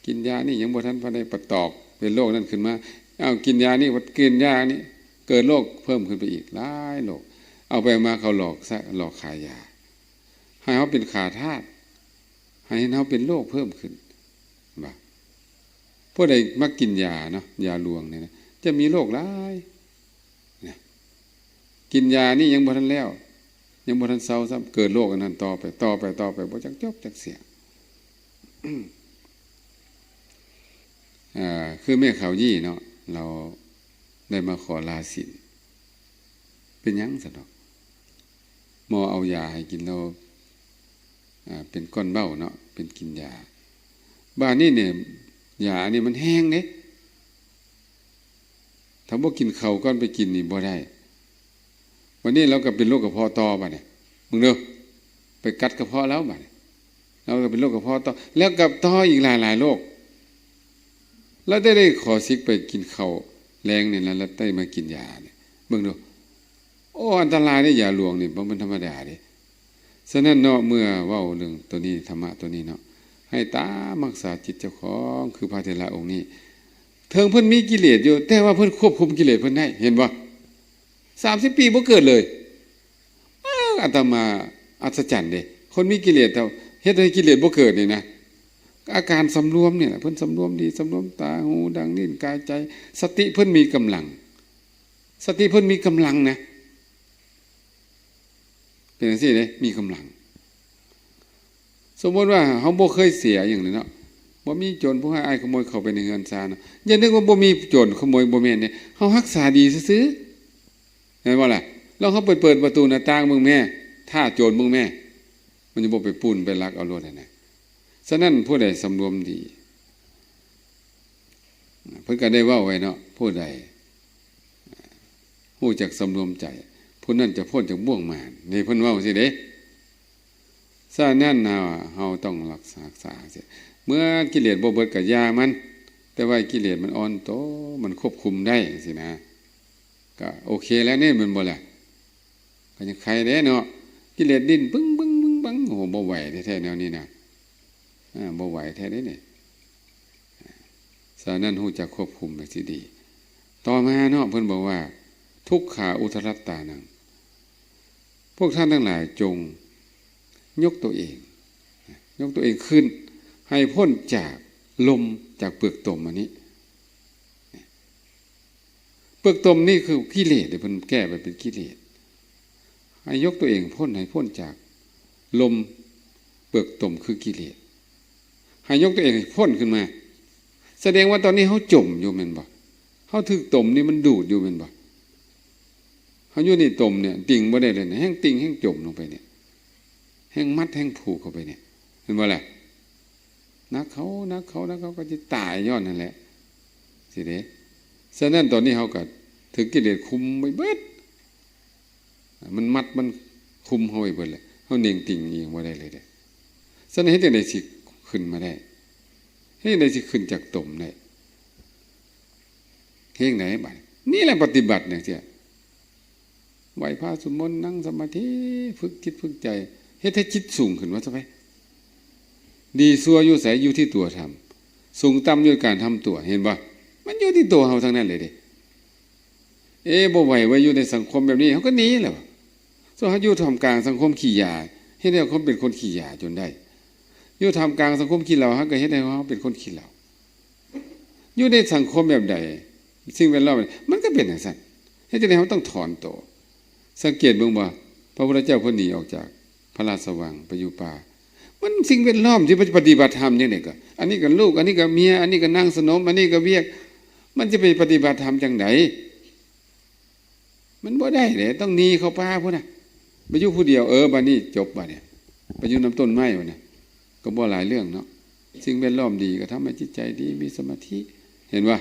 ກິນຢານີ້ຍັງບໍ່ທັນໄດ້ປະຕອກເປັນໂລກນັ້ນຂຶ້ນມາ ເອົາກິນຢານີ້ ກິນຢານີ້ ເກີດໂລກເພີ່ມຂຶ້ນໄປອີກຫຼາຍໂລກ. ເອົາໄປເອົາມາ ເຂົາຫຼອກ ຫຼອກຂາຍຢາ ໃຫ້ເຮົາເປັນຂ້າທາດ ໃຫ້ເຮົາເປັນໂລກເພີ່ມຂຶ້ນ ວ່າ ຜູ້ໃດມັກກິນຢາເນາະ ຢາຫຼວງນີ້ນະ ຈະມີໂລກຫຼາຍນະ. ກິນຢານີ້ຍັງບໍ່ທັນແລ້ວ ຍັງບໍ່ທັນເຊົາຊ້ຳ ເກີດໂລກອັນນັ້ນຕໍ່ໄປ ຕໍ່ໄປ ຕໍ່ໄປ ບໍ່ຈັກຈົບຈັກສິ້ນ. ອ່າ ຄືແມ່ຂາວຢີ້ເນາະ ລາວໄດ້ມາຂໍລາສິນ ເປັນຫຍັງຊັ້ນດອກ ໝໍເອົາຢາໃຫ້ກິນແລ້ວ ອ່າ ເປັນກ້ອນເບົ້າເນາະ ເປັນກິນຢາ. ບາດນີ້ນີ້ ຢາອັນນີ້ມັນແຮງເດ້ ຖ້າບໍ່ກິນເຂົ້າກ່ອນໄປກິນນີ້ບໍ່ໄດ້. ບາດນີ້ລາວກໍເປັນໂລກກະເພາະຕໍ່ ບາດນີ້ ເບິ່ງເດີ ໄປກັດກະເພາະລາວ ບາດນີ້ລາວກໍເປັນໂລກກະເພາະຕໍ່ ແລ້ວກໍຕໍ່ອີກຫຼາຍໆໂລກ. ລາວໄດ້ ໄດ້ຂໍສິກໄປກິນເຂົ້າແລງນີ້ ແລ້ວລາວໄດ້ມາກິນຢານີ້ ເບິ່ງດູ. ໂອ້ ອັນຕະລາຍເດ້ ຢາຫຼວງນີ້ບໍ່ແມ່ນທຳມະດາເດ້. ສະນັ້ນເນາະ ເມື່ອເວົ້າເລື່ອງໂຕນີ້ ທຳມະໂຕນີ້ເນາະ ໃຫ້ຕາມຮັກສາຈິດເຈົ້າຂອງ ຄືພະເຖລະອົງນີ້ ເຖິງເພິ່ນມີກິເລດຢູ່ ແຕ່ວ່າເພິ່ນຄວບຄຸມກິເລດເພິ່ນໄດ້ ເຫັນບໍ່? ສາມສິບປີບໍ່ເກີດເລີຍ. ເອີ ອາດຕະມາອັດສະຈັນເດ້ ຄົນມີກິເລດ ເຮັດໃຫ້ກິເລດບໍ່ເກີດນີ້ນະ ອາການສຳລວມນີ້ແຫຼະ ເພິ່ນສຳລວມດີ ສຳລວມຕາ ຫູ ດັງ ລີ້ນ ກາຍ ໃຈ ສະຕິເພິ່ນມີກຳລັງ ສະຕິເພິ່ນມີກຳລັງນະ ເປັນຈັ່ງຊີ້ເດ້ ມີກຳລັງ. ສົມມຸດວ່າເຮົາບໍ່ເຄີຍເສຍຫຍັງເລີຍເນາະ ບໍ່ມີໂຈນຜູ້ຮ້າຍອາຍຂະໂມຍເຂົ້າໄປໃນເຮືອນຊານເນາະ ຢ່ານຶກວ່າບໍ່ມີໂຈນຂະໂມຍ ບໍ່ແມ່ນເດ້ ເຮົາຮັກສາດີຊື່ໆ ແມ່ນບໍ່ລະ? ລອງເຮົາໄປເປີດປະຕູໜ້າຕ່າງເບິ່ງແມ້ ຖ້າໂຈນເບິ່ງແມ້ ມັນຈະບໍ່ໄປປຸ້ນໄປລັກເອົາໂລດຫັ້ນນະ. ສະນັ້ນຜູ້ໃດສຳລວມດີ ເພິ່ນກໍໄດ້ເວົ້າໄວ້ເນາະ ຜູ້ໃດຮູ້ຈັກສຳລວມໃຈ ຜູ້ນັ້ນຈະພົ້ນຈາກບ່ວງມານ ນີ້ເພິ່ນເວົ້າຊີ້ເດ້. ສະນັ້ນເຮົາ ເຮົາຕ້ອງຮັກສາ ຮັກສາ ເມື່ອກິເລດບໍ່ເບິດກໍຢ່າມັນ ແຕ່ວ່າກິເລດມັນອ່ອນໂຕ ມັນຄວບຄຸມໄດ້ຈັ່ງຊີ້ນະ ກໍໂອເຄແລ້ວນີ້ ແມ່ນບໍ່ລະ? ກໍຍັງໄຄແດ່ເນາະ ກິເລດດີ້ນປຶ້ງໆໆ ໂອ້ໂຫ ບໍ່ໄຫວແທ້ໆ ແນວນີ້ນະ ອາ ບໍ່ໄຫວແທ້ເດ້ນີ້. ສະນັ້ນຮູ້ຈັກຄວບຄຸມໄປຊິດີ. ຕໍ່ມາເນາະ ເພິ່ນບອກວ່າ ທຸກຂາອຸທະລັດຕານັງ ພວກທ່ານທັງຫຼາຍຈົ່ງຍົກຕົວເອງ ຍົກຕົວເອງຂຶ້ນ ໃຫ້ພົ້ນຈາກລົມ ຈາກເປືອກຕົມອັນນີ້. ເປືອກຕົມນີ້ຄືກິເລດ ເພິ່ນແກ້ໄປເປັນກິເລດ ໃຫ້ຍົກຕົວເອງພົ້ນ ໃຫ້ພົ້ນຈາກລົມເປືອກຕົມຄືກິເລດ ໃຫ້ຍົກຕົວເອງໃຫ້ພົ້ນຂຶ້ນມາ. ສະແດງວ່າຕອນນີ້ເຮົາຈົມຢູ່ແມ່ນບໍ່? ເຮົາຖືກຕົມນີ້ມັນດູດຢູ່ແມ່ນບໍ່? ເຮົາຢູ່ໃນຕົມນີ້ ຕິ່ງບໍ່ໄດ້ເລີຍ ແຮ່ງຕິ່ງແຮ່ງຈົມລົງໄປນີ້ ແຮ່ງມັດແຮ່ງຜູກເຂົ້າໄປນີ້ ແມ່ນບໍ່ລະ? ໜັກເຂົ້າ ໜັກເຂົ້າ ໜັກເຂົ້າ ກໍຈະຕາຍຍ້ອນນັ້ນແຫຼະ ຊີ້ເດ້. ສະນັ້ນຕອນນີ້ເຮົາກໍຖືກກິເລດຄຸມໄວ້ເບິດ ມັນມັດມັນຄຸມເຮົາໄວ້ເບິດແຫຼະ ເຮົາເໜັງຕິ່ງອີງບໍ່ໄດ້ເລີຍເດ້. ສະນັ້ນເຮັດຈັ່ງໃດຊິຂຶ້ນມາໄດ້? ເຮັດຈັ່ງໃດຊິຂຶ້ນຈາກຕົມໄດ້? ເຮັດຈັ່ງໃດບາດນີ້? ນີ້ແຫຼະປະຕິບັດຈັ່ງຊີ້ ໄຫວ້ພະ ສວດມົນ ນັ່ງສະມາທິ ຝຶກຈິດຝຶກໃຈ ເຮັດໃຫ້ຈິດສູງຂຶ້ນວ່າຊະໄປ. ດີຊົ່ວຢູ່ໃສ? ຢູ່ທີ່ຕົວທຳ. ສູງຕ່ຳຢູ່ການທຳຕົວ ເຫັນບໍ່? ມັນຢູ່ທີ່ຕົວເຮົາທັງນັ້ນເລີຍເດ້. ເອ ບໍ່ໄຫວເວີຍ ຢູ່ໃນສັງຄົມແບບນີ້ ເຮົາກໍໜີແລ້ວ. ສ່ວນເຮົາຢູ່ທ່າມກາງສັງຄົມຂີ້ຢາ ເຮັດໃຫ້ເຮົາເປັນຄົນຂີ້ຢາຈົນໄດ້. ຢູ່ທ່າມກາງສັງຄົມຂີ້ເຫຼົ້າ ເຮົາກໍເຮັດໃຫ້ເຮົາເປັນຄົນຂີ້ເຫຼົ້າ. ຢູ່ໃນສັງຄົມແບບໃດ ສິ່ງແວດລ້ອມ ມັນກໍເປັນຈັ່ງຊັ້ນ. ເຮັດຈັ່ງໃດເຮົາຕ້ອງຖອນໂຕ. ສັງເກດເບິ່ງບໍ່ ພະພຸດທະເຈົ້າເພິ່ນໜີອອກຈາກພະລາຊະວັງໄປຢູ່ປ່າ ມັນສິ່ງແວດລ້ອມທີ່ປະຕິບັດທຳຈັ່ງໃດກໍ ອັນນີ້ກໍລູກ ອັນນີ້ກໍເມຍ ອັນນີ້ກໍນາງສະໜົມ ອັນນີ້ກໍວຽກ ມັນຈະໄປປະຕິບັດທຳຈັ່ງໃດ? ມັນບໍ່ໄດ້ເດ້ ຕ້ອງໜີເຂົ້າປ່າພຸ້ນນະ ໄປຢູ່ຜູ້ດຽວ. ເອີ ບາດນີ້ຈົບ ບາດນີ້ໄປຢູ່ນຳຕົ້ນໄມ້ພຸ້ນນະ ກໍບໍ່ຫຼາຍເລື່ອງເນາະ. ສິ່ງແວດລ້ອມດີກໍທຳໃຫ້ຈິດໃຈດີ ມີສະມາທິ ເຫັນບໍ່?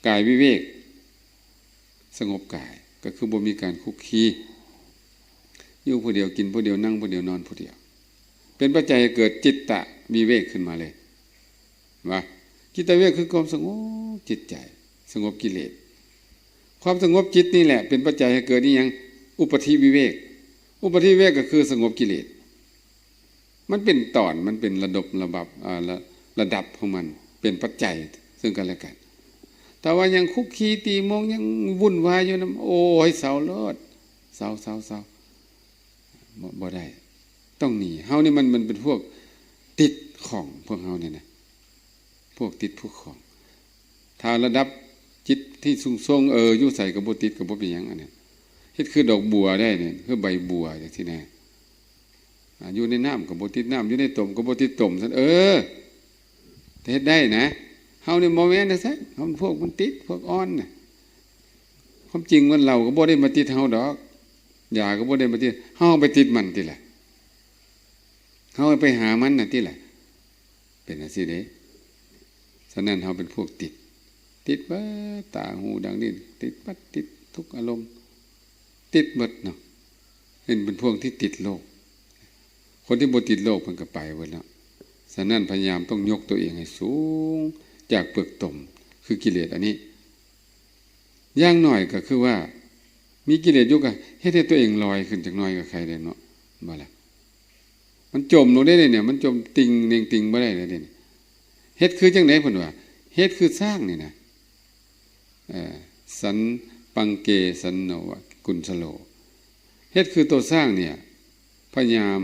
ກາຍວິເວກ ສະຫງົບກາຍ ກໍຄືບໍ່ມີການຄຸກຄີ ຢູ່ຜູ້ດຽວ ກິນຜູ້ດຽວ ນັ່ງຜູ້ດຽວ ນອນຜູ້ດຽວ ເປັນປັດໄຈໃຫ້ເກີດຈິດຕະວິເວກຂຶ້ນມາເລີຍ. ວ່າ ຈິດຕະວິເວກຄືຄວາມສະຫງົບຈິດໃຈ ສະຫງົບກິເລດ. ຄວາມສະຫງົບຈິດນີ້ແຫຼະເປັນປັດໄຈໃຫ້ເກີດອີຫຍັງ? ອຸປະທິວິເວກ. ອຸປະທິວິເວກກໍຄືສະຫງົບກິເລດ. ມັນເປັນຕອນ ມັນເປັນລະດົບລະດັບ ອາ ລະ ລະດັບຂອງມັນ ເປັນປັດໄຈເຊິ່ງກັນແລະກັນ. ຖ້າວ່າຍັງຄຸກຄີຕີໂມງ ຍັງວຸ່ນວາຍຢູ່ນຳ ໂອ້ຍ ເຊົາໂລດ ເຊົາ ເຊົາ ເຊົາ ບໍ່ ບໍ່ໄດ້ ຕ້ອງໜີ. ເຮົານີ້ມັນ ມັນເປັນພວກຕິດຂ້ອງ ພວກເຮົານີ້ນະ ພວກຕິດພວກຂ້ອງ. ຖ້າລະດັບຈິດທີ່ສູງສົ່ງ ເອີ ຢູ່ໃສກໍບໍ່ຕິດ ກໍບໍ່ເປັນຫຍັງ. ອັນນີ້ເຮັດຄືດອກບົວໄດ້ນີ້ ຄືໃບບົວຈັ່ງຊີ້ນະ. ອາ ຢູ່ໃນນ້ຳກໍບໍ່ຕິດນ້ຳ ຢູ່ໃນຕົມກໍບໍ່ຕິດຕົມຊັ້ນ ເອີ ແຕ່ເຮັດໄດ້ນະ. ເຮົານີ້ບໍ່ແມ່ນຈັ່ງຊັ້ນ ເຮົາພວກມັນຕິດ ພວກອ່ອນນະ. ຄວາມຈິງມັນເຫຼົ້າກໍບໍ່ໄດ້ມາຕິດເຮົາດອກ ຢາກໍບໍ່ໄດ້ມາຕິດ ເຮົາໄປຕິດມັນຕິລະ ເຮົາໄປຫາມັນນະຕິລະ. ເປັນຈັ່ງຊີ້ເດ້. ສະນັ້ນເຮົາເປັນພວກຕິດ ຕິດເບິດ ຕາ ຫູ ດັງ ລີ້ນ ຕິດເບິດ ຕິດທຸກອາລົມ ຕິດເບິດເນາະ. ເຫັນເປັນພວກທີ່ຕິດໂລກ. ຄົນທີ່ບໍ່ຕິດໂລກເພິ່ນກໍໄປເບິດເນາະ. ສະນັ້ນພະຍາຍາມຕ້ອງຍົກຕົວເອງໃຫ້ສູງຈາກເປືອກຕົມ ຄືກິເລດອັນນີ້. ຢ່າງໜ້ອຍກໍຄືວ່າ ມີກິເລດຢູ່ກໍເຮັດໃຫ້ຕົວເອງລອຍຂຶ້ນຈັກໜ້ອຍກໍໄຄແດ່ເນາະ ບໍ່ລະ? ມັນຈົມລົງໄດ້ເດນີ້ ມັນຈົມຕິ່ງເໜັງຕິ່ງບໍ່ໄດ້ເດນີ້. ເຮັດຄືຈັ່ງໃດເພິ່ນວ່າ? ເຮັດຄືຊ້າງນີ້ນະ ເອີ ສັນ ປັງເກ ສັນໂນວະ ກຸນສະໂລ ເຮັດຄືໂຕຊ້າງນີ້ ພະຍາຍາມ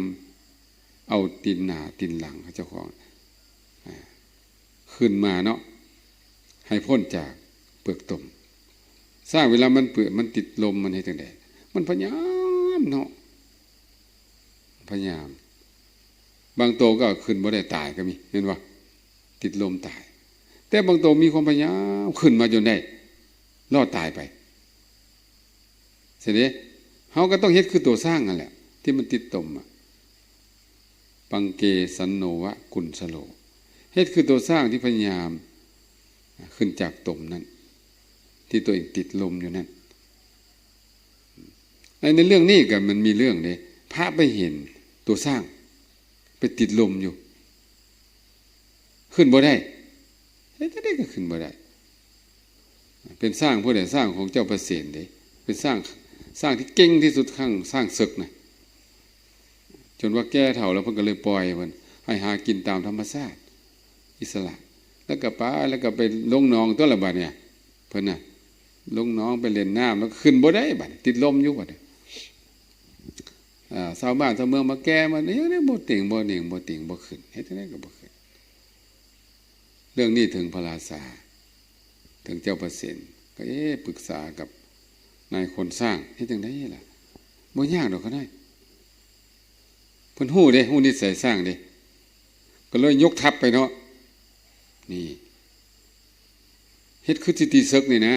ເອົາຕີນໜ້າຕີນຫຼັງຂອງເຈົ້າຂອງ ຂຶ້ນມາເນາະ ໃຫ້ພົ້ນຈາກເປືອກຕົມ. ຊ້າງເວລາມັນເປືອກ ມັນຕິດລົມ ມັນເຮັດຈັ່ງໃດ? ມັນພະຍາຍາມເນາະ ພະຍາຍາມ. ບາງໂຕກໍຂຶ້ນບໍ່ໄດ້ ຕາຍກໍມີ ແມ່ນບໍ່? ຕິດລົມຕາຍ. ແຕ່ບາງໂຕມີຄວາມພະຍາຍາມ ຂຶ້ນມາຈົນໄດ້ ລອດຕາຍໄປ. ຊັ້ນເດ ເຮົາກໍຕ້ອງເຮັດຄືໂຕຊ້າງຫັ້ນແຫຼະ ທີ່ມັນຕິດຕົມອະ ປັງເກ ສັນໂນວະ ກຸນສະໂລ ເຮັດຄືໂຕຊ້າງທີ່ພະຍາຍາມຂຶ້ນຈາກຕົມນັ້ນ ທີ່ຕົວເອງຕິດລົມຢູ່ນັ້ນ. ໃນ ໃນເລື່ອງນີ້ກໍມັນມີເລື່ອງເດ້ ພະໄປເຫັນໂຕຊ້າງໄປຕິດລົມຢູ່ ຂຶ້ນບໍ່ໄດ້ ເຮັດຈັ່ງໃດກໍຂຶ້ນບໍ່ໄດ້. ເປັນຊ້າງຜູ້ໃດ? ຊ້າງຂອງເຈົ້າພະເສນເດ້ ເປັນຊ້າງ ຊ້າງທີ່ເກັ່ງທີ່ສຸດ ຊ້າງ ຊ້າງເສິກນະ ຈົນວ່າແກ່ເຖົ້າແລ້ວ ເພິ່ນກໍເລີຍປ່ອຍເພິ່ນໃຫ້ຫາກິນຕາມທຳມະຊາດ ອິດສະຫຼະ ແລ້ວກໍໄປ ແລ້ວກໍໄປລົງໜອງຕົວລະບາດນີ້ ເພິ່ນນະ ລົງໜອງໄປຫຼິ້ນນ້ຳ ແລ້ວກໍຂຶ້ນບໍ່ໄດ້ ບາດນີ້ຕິດລົມຢູ່ ບາດນີ້ ອາ ຊາວບ້ານຊາວເມືອງມາແກ່ມານີ້ ບໍ່ເຕັງ ບໍ່ເໜັງ ບໍ່ຕິ່ງ ບໍ່ຂຶ້ນ ເຮັດຈັ່ງໃດກໍບໍ່ຂຶ້ນ. ເລື່ອງນີ້ເຖິງພະລາຊາ ເຖິງເຈົ້າພະເສນ ກໍ ເອ ປຶກສາກັບນາຍຄົນຊ້າງ ເຮັດຈັ່ງໃດລະ? ບໍ່ຍາກດອກຂະນ້ອຍ ເພິ່ນຮູ້ເດ້ ຮູ້ນິໄສຊ້າງເດ້ ກໍເລີຍຍົກທັບໄປເນາະ ນີ້ ເຮັດຄືຊິຕີເສິກນີ້ນະ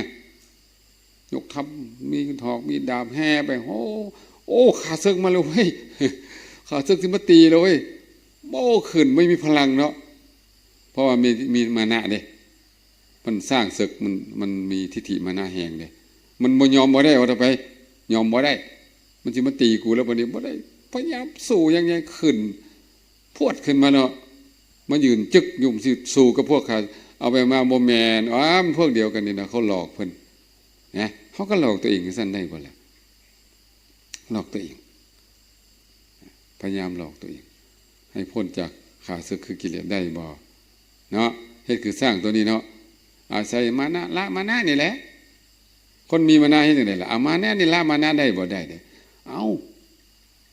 ຍົກທັບ ມີຫອກມີດາບແຫ່ໄປ ໂອ້ ໂອ້ ຂ້າເສິກມາແລ້ວເວີຍ ຂ້າເສິກຊິມາຕີແລ້ວເວີຍ ໂອ້ ຂຶ້ນ ບໍ່ມີພະລັງເນາະ ເພາະວ່າມີ ມີມານະເດ້ ມັນຊ້າງເສິກ ມັນ ມັນມີທິດຖິມານະແຮງເດ້ ມັນບໍ່ຍອມບໍ່ໄດ້ ວ່າຕໍ່ໄປ ຍອມບໍ່ໄດ້ ມັນຊິມາຕີກູແລ້ວ ບັດນີ້ບໍ່ໄດ້ ພະຍາຍາມສູ້ຢ່າງໃຫຍ່ ຂຶ້ນ ພວດຂຶ້ນມາເນາະ ມາຢືນຈຶກຢູ່ ຊິສູ້ກັບພວກຂ້າ ເອົາໄປມາບໍ່ແມ່ນ ອ້າ ມັນພວກດຽວກັນນີ້ນະ ເຂົາຫຼອກເພິ່ນນະ ເຮົາກໍຫຼອກຕົວເອງຈັ່ງຊັ້ນໄດ້ບໍ່ລະ? ຫຼອກຕົວເອງ ພະຍາຍາມຫຼອກຕົວເອງ ໃຫ້ພົ້ນຈາກຂ້າເສິກຄືກິເລດໄດ້ບໍ່ເນາະ? ເຮັດຄືຊ້າງຕົວນີ້ເນາະ ອາໄສມານະ ລະມານະນີ້ແຫຼະ ຄົນມີມານະເຮັດຈັ່ງໃດລະ? ອາ ມານະນີ້ລະມານະໄດ້ບໍ່? ໄດ້ເດ້. ເອົ້າ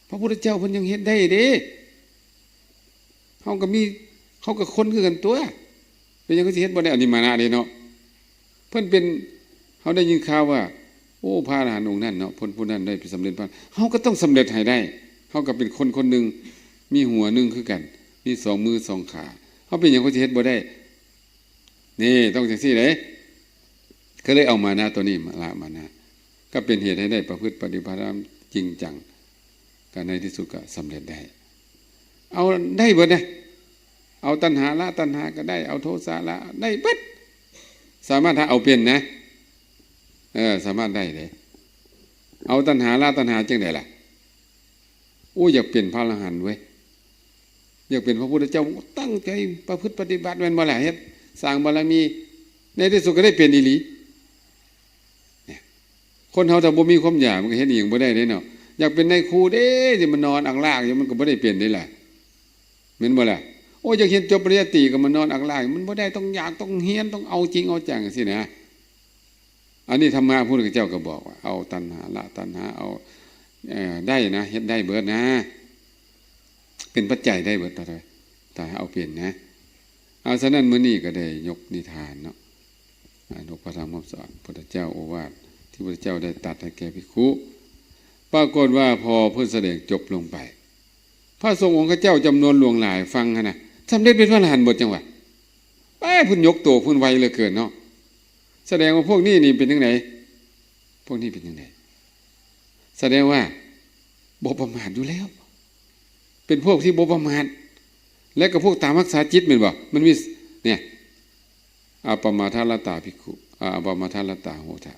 ພະພຸດທະເຈົ້າເພິ່ນຍັງເຮັດໄດ້ເດ້. ເຮົາກໍມີ ເຮົາກໍຄົນຄືກັນຕົວະ ເປັນຫຍັງຄືຊິເຮັດບໍ່ໄດ້? ອັນນີ້ມານະເດ້ເນາະ ເພິ່ນເປັນ ເຮົາໄດ້ຍິນຂ່າວວ່າ ໂອ້ ພະອະລະຫັນອົງນັ້ນເນາະ ເພິ່ນຜູ້ນັ້ນໄດ້ສຳເລັດ ເຮົາກໍຕ້ອງສຳເລັດໃຫ້ໄດ້. ເຮົາກໍເປັນຄົນຄົນໜຶ່ງ ມີຫົວໜຶ່ງຄືກັນ ມີສອງມືສອງຂາ ເຮົາເປັນຫຍັງຄືຊິເຮັດບໍ່ໄດ້? ນີ້ ຕ້ອງຈັ່ງຊີ້ເດ້. ກໍເລີຍເອົາມານະຕົວນີ້ມາລະມານະ ກໍເປັນເຫດໃຫ້ໄດ້ປະພຶດປະຕິບັດທຳຈິງຈັງ ກໍໃນທີ່ສຸດກໍສຳເລັດໄດ້. ເອົາໄດ້ເບິດນະ ເອົາຕັນຫາລະຕັນຫາກໍໄດ້ ເອົາໂທສະລະໄດ້ເບິດ ສາມາດຖ້າເອົາເປັນນະ ເອີ ສາມາດໄດ້ເດ້. ເອົາຕັນຫາລະຕັນຫາຈັ່ງໃດລະ? ໂອ້ ຢາກເປັນພະອະລະຫັນເວີຍ ຢາກເປັນພະພຸດທະເຈົ້າ ຕັ້ງໃຈປະພຶດປະຕິບັດແມ່ນບໍ່ລະ? ເຮັດສ້າງບາລະມີ ໃນທີ່ສຸດກໍໄດ້ເປັນອີ່ຫຼີ. ເນຍ ຄົນເຮົາຖ້າບໍ່ມີຄວາມຢາກ ມັນກໍເຮັດອີ່ຫຍັງບໍ່ໄດ້ເດ້ເນາະ. ຢາກເປັນນາຍຄູເດ້ ຊິມານອນອັກລາກຢູ່ ມັນກໍບໍ່ໄດ້ເປັນເດ້ລະ ແມ່ນບໍ່ລະ? ໂອ້ ຢາກຮຽນຈົບປະລິນຍາຕີ ກໍມານອນອັກລາກ ມັນບໍ່ໄດ້ ຕ້ອງຢາກ ຕ້ອງຮຽນ ຕ້ອງເອົາຈິງເອົາຈັງ ຈັ່ງຊີ້ນະ. ອັນນີ້ທຳມະ ພະພຸດທະເຈົ້າກໍບອກວ່າ ເອົາຕັນຫາ ລະຕັນຫາ ເອົາ ເອີ ໄດ້ນະ ເຮັດໄດ້ເບິດນະ ເປັນປັດໄຈໄດ້ເບິດ ຖ້າ ຖ້າເອົາເປັນນະ. ເອົາ ສະນັ້ນ ມື້ນີ້ກໍໄດ້ຍົກນິທານເນາະ ອາ ຍົກພະທຳຄຳສອນ ພຸດທະເຈົ້າ ໂອວາດທີ່ພຸດທະເຈົ້າໄດ້ຕັດໃຫ້ແກ່ພິກຂຸ ປາກົດວ່າພໍເພິ່ນສະແດງຈົບລົງໄປ ພະສົງອົງຂະເຈົ້າຈຳນວນຫຼວງຫຼາຍຟັງຫັ້ນນະ ສຳເລັດເປັນພະອະລະຫັນເບິດ ຈັ່ງວ່າ ແປ ເພິ່ນຍົກໂຕເພິ່ນໄວເຫຼືອເກີນເນາະ. ສະແດງວ່າພວກນີ້ນີ້ເປັນຈັ່ງໃດ? ພວກນີ້ເປັນຈັ່ງໃດ? ສະແດງວ່າບໍ່ປະໝາດຢູ່ແລ້ວ ເປັນພວກທີ່ບໍ່ປະໝາດ ແລະກໍພວກຕາມຮັກສາຈິດແມ່ນບໍ່? ມັນມີ ເນຍ ອາປະມາທະລະຕາພິກຂຸ ອາ ອາປະມາທະລະຕາໂຫທະ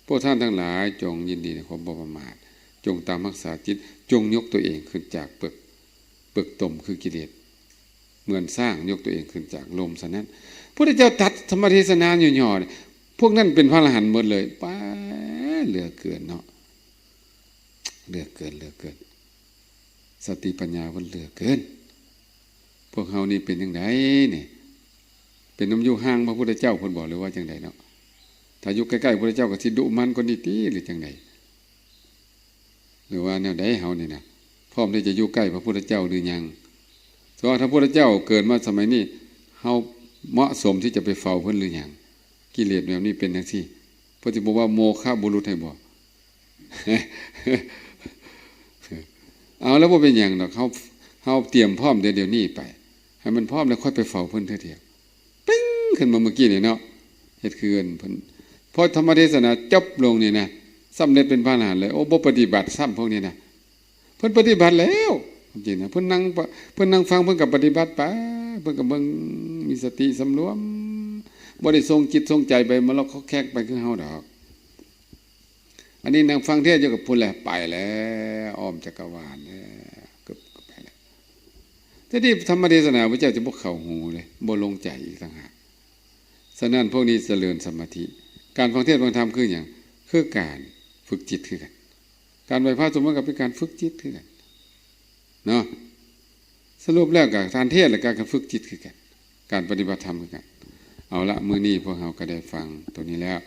ພວກທ່ານທັງຫຼາຍຈົ່ງຍິນດີໃນຄວາມບໍ່ປະໝາດ ຈົ່ງຕາມຮັກສາຈິດ ຈົ່ງຍົກຕົວເອງຂຶ້ນຈາກເປືອກ ເປືອກຕົມຄືກິເລດ ເໝືອນຊ້າງຍົກຕົວເອງຂຶ້ນຈາກລົມ. ສະນັ້ນ ພະພຸດທະເຈົ້າຕັດທຳມະເທສະນາຫຍໍ້ໆ ພວກນັ້ນເປັນພະອະລະຫັນໝົດເລີຍ. ປ້າ ເຫຼືອເກີນເນາະ. ເຫຼືອເກີນ ເຫຼືອເກີນ ສະຕິປັນຍາເພິ່ນເຫຼືອເກີນ. ພວກເຮົານີ້ເປັນຈັ່ງໃດນີ້? ເປັນນຳຢູ່ຫ່າງພະພຸດທະເຈົ້າເພິ່ນບໍ ຫຼືວ່າຈັ່ງໃດເນາະ? ຖ້າຢູ່ໃກ້ໆພະພຸດທະເຈົ້າກໍຊິດຸໝັ່ນກວ່ານີ້ຕິ ຫຼືຈັ່ງໃດ? ຫຼືວ່າແນວໃດເຮົານີ້ນະ ພ້ອມທີ່ຈະຢູ່ໃກ້ພະພຸດທະເຈົ້າຫຼືຍັງ? ສະວ່າຖ້າພະພຸດທະເຈົ້າເກີດມາສະໄໝນີ້ ເຮົາເໝາະສົມທີ່ຈະໄປເຝົ້າເພິ່ນຫຼືຍັງ? ກິເລດແບບນີ້ເປັນຈັ່ງຊີ້ ເພິ່ນຊິບໍ່ວ່າໂມຄະບຸລຸດໃຫ້ບໍ? ເອົາ ແລ້ວບໍ່ເປັນຫຍັງດອກ ເຮົາ ເຮົາຕຽມພ້ອມແຕ່ດຽວນີ້ໄປ ໃຫ້ມັນພ້ອມແລ້ວຄ່ອຍໄປເຝົ້າເພິ່ນເທື່ອດຽວ. ປິງ ຂຶ້ນມາເມື່ອກີ້ນີ້ເນາະ ເຮັດຄືເພິ່ນ ພໍທຳມະເທດສະນາຈົບລົງນີ້ນະ ສຳເລັດເປັນພະອະລະຫັນເລີຍ. ໂອ້ ບໍ່ປະຕິບັດຊ້ຳພວກນີ້ນະ ເພິ່ນປະຕິບັດແລ້ວ ຄວາມຈິງນະ ເພິ່ນນັ່ງ ເພິ່ນນັ່ງຟັງ ເພິ່ນກໍປະຕິບັດໄປ ເພິ່ນກໍເບິ່ງ ມີສະຕິສຳລວມ ບໍ່ໄດ້ສົ່ງຈິດສົ່ງໃຈໄປມາລັອກຄອກແຄກໄປຄືເຮົາດອກ. ອັນນີ້ນັ່ງຟັງເທດຢູ່ກັບພຸ້ນແຫຼະ ໄປແລ້ວ ອ້ອມຈັກກະວານແລ້ວ ເກືອບໄປແລ້ວ. ແຕ່ທີ່ທຳມະເທດສະນາພະເຈົ້າຈະບໍ່ເຂົ້າຫູເລີຍ ບໍ່ລົງໃຈອີກຕ່າງຫາກ. ສະນັ້ນພວກນີ້ຈະເລີນສະມາທິ. ການຟັງເທດຟັງທຳຄືຫຍັງ? ຄືການຝຶກຈິດຄືກັນ. ການໄຫວ້ພະສົວດມົນກໍເປັນການຝຶກຈິດຄືກັນເນາະ. ສະຫຼຸບແລ້ວກໍການເທດ ແລະ ການຝຶກຈິດຄືກັນ ການປະຕິບັດທຳຄືກັນ. ເອົາລະ ມື້ນີ້ພວກເຮົາກໍໄດ້ຟັງຕົວນີ້ແລ້ວ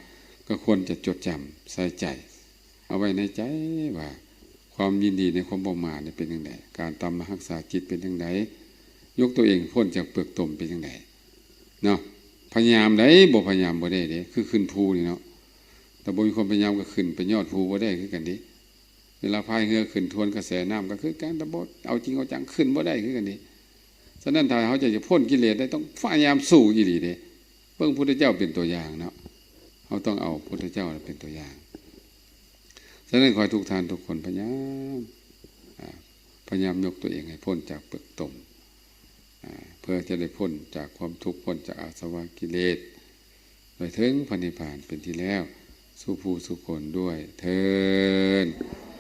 ກໍຄວນຈະຈົດຈຳໃສ່ໃຈ ເອົາໄວ້ໃນໃຈວ່າ ຄວາມຍິນດີໃນຄວາມປະໝາດນີ້ເປັນຈັ່ງໃດ? ການຕາມມາຮັກສາຈິດເປັນຈັ່ງໃດ? ຍົກຕົວເອງໃຫ້ພົ້ນຈາກເປືອກຕົມເປັນຈັ່ງໃດ? ເນາະ ພະຍາຍາມໄດ໋ ບໍ່ພະຍາຍາມບໍ່ໄດ້ເດ້ ຄືຂຶ້ນພູນີ້ເນາະ ຖ້າບໍ່ມີຄວາມພະຍາຍາມກໍຂຶ້ນໄປຍອດພູບໍ່ໄດ້ຄືກັນເດ້. ເວລາພາຍເຮືອຂຶ້ນທວນກະແສນ້ຳກໍຄືກັນ ຖ້າບໍ່ເອົາຈິງເອົາຈັງຂຶ້ນບໍ່ໄດ້ຄືກັນເດ້. ສະນັ້ນຖ້າເຮົາຈະ ຈະພົ້ນກິເລດໄດ້ ຕ້ອງພະຍາຍາມສູ້ອີ່ຫຼີເດ້. ເບິ່ງພຸດທະເຈົ້າເປັນຕົວຢ່າງເນາະ ເຮົາຕ້ອງເອົາພຸດທະເຈົ້າເປັນຕົວຢ່າງ. ສະນັ້ນຂໍໃຫ້ທຸກທ່ານທຸກຄົນພະຍາຍາມ ອາ ພະຍາຍາມຍົກຕົວເອງໃຫ້ພົ້ນຈາກເປືອກຕົມ ອາ ເພື່ອຈະໄດ້ພົ້ນຈາກຄວາມທຸກ ພົ້ນຈາກອາສະວະກິເລດ ໄປເຖິງພະນິບພານເປັນທີ່ແລ້ວ ສູ່ຜູ້ສູ່ຄົນດ້ວຍເທີ້ນ.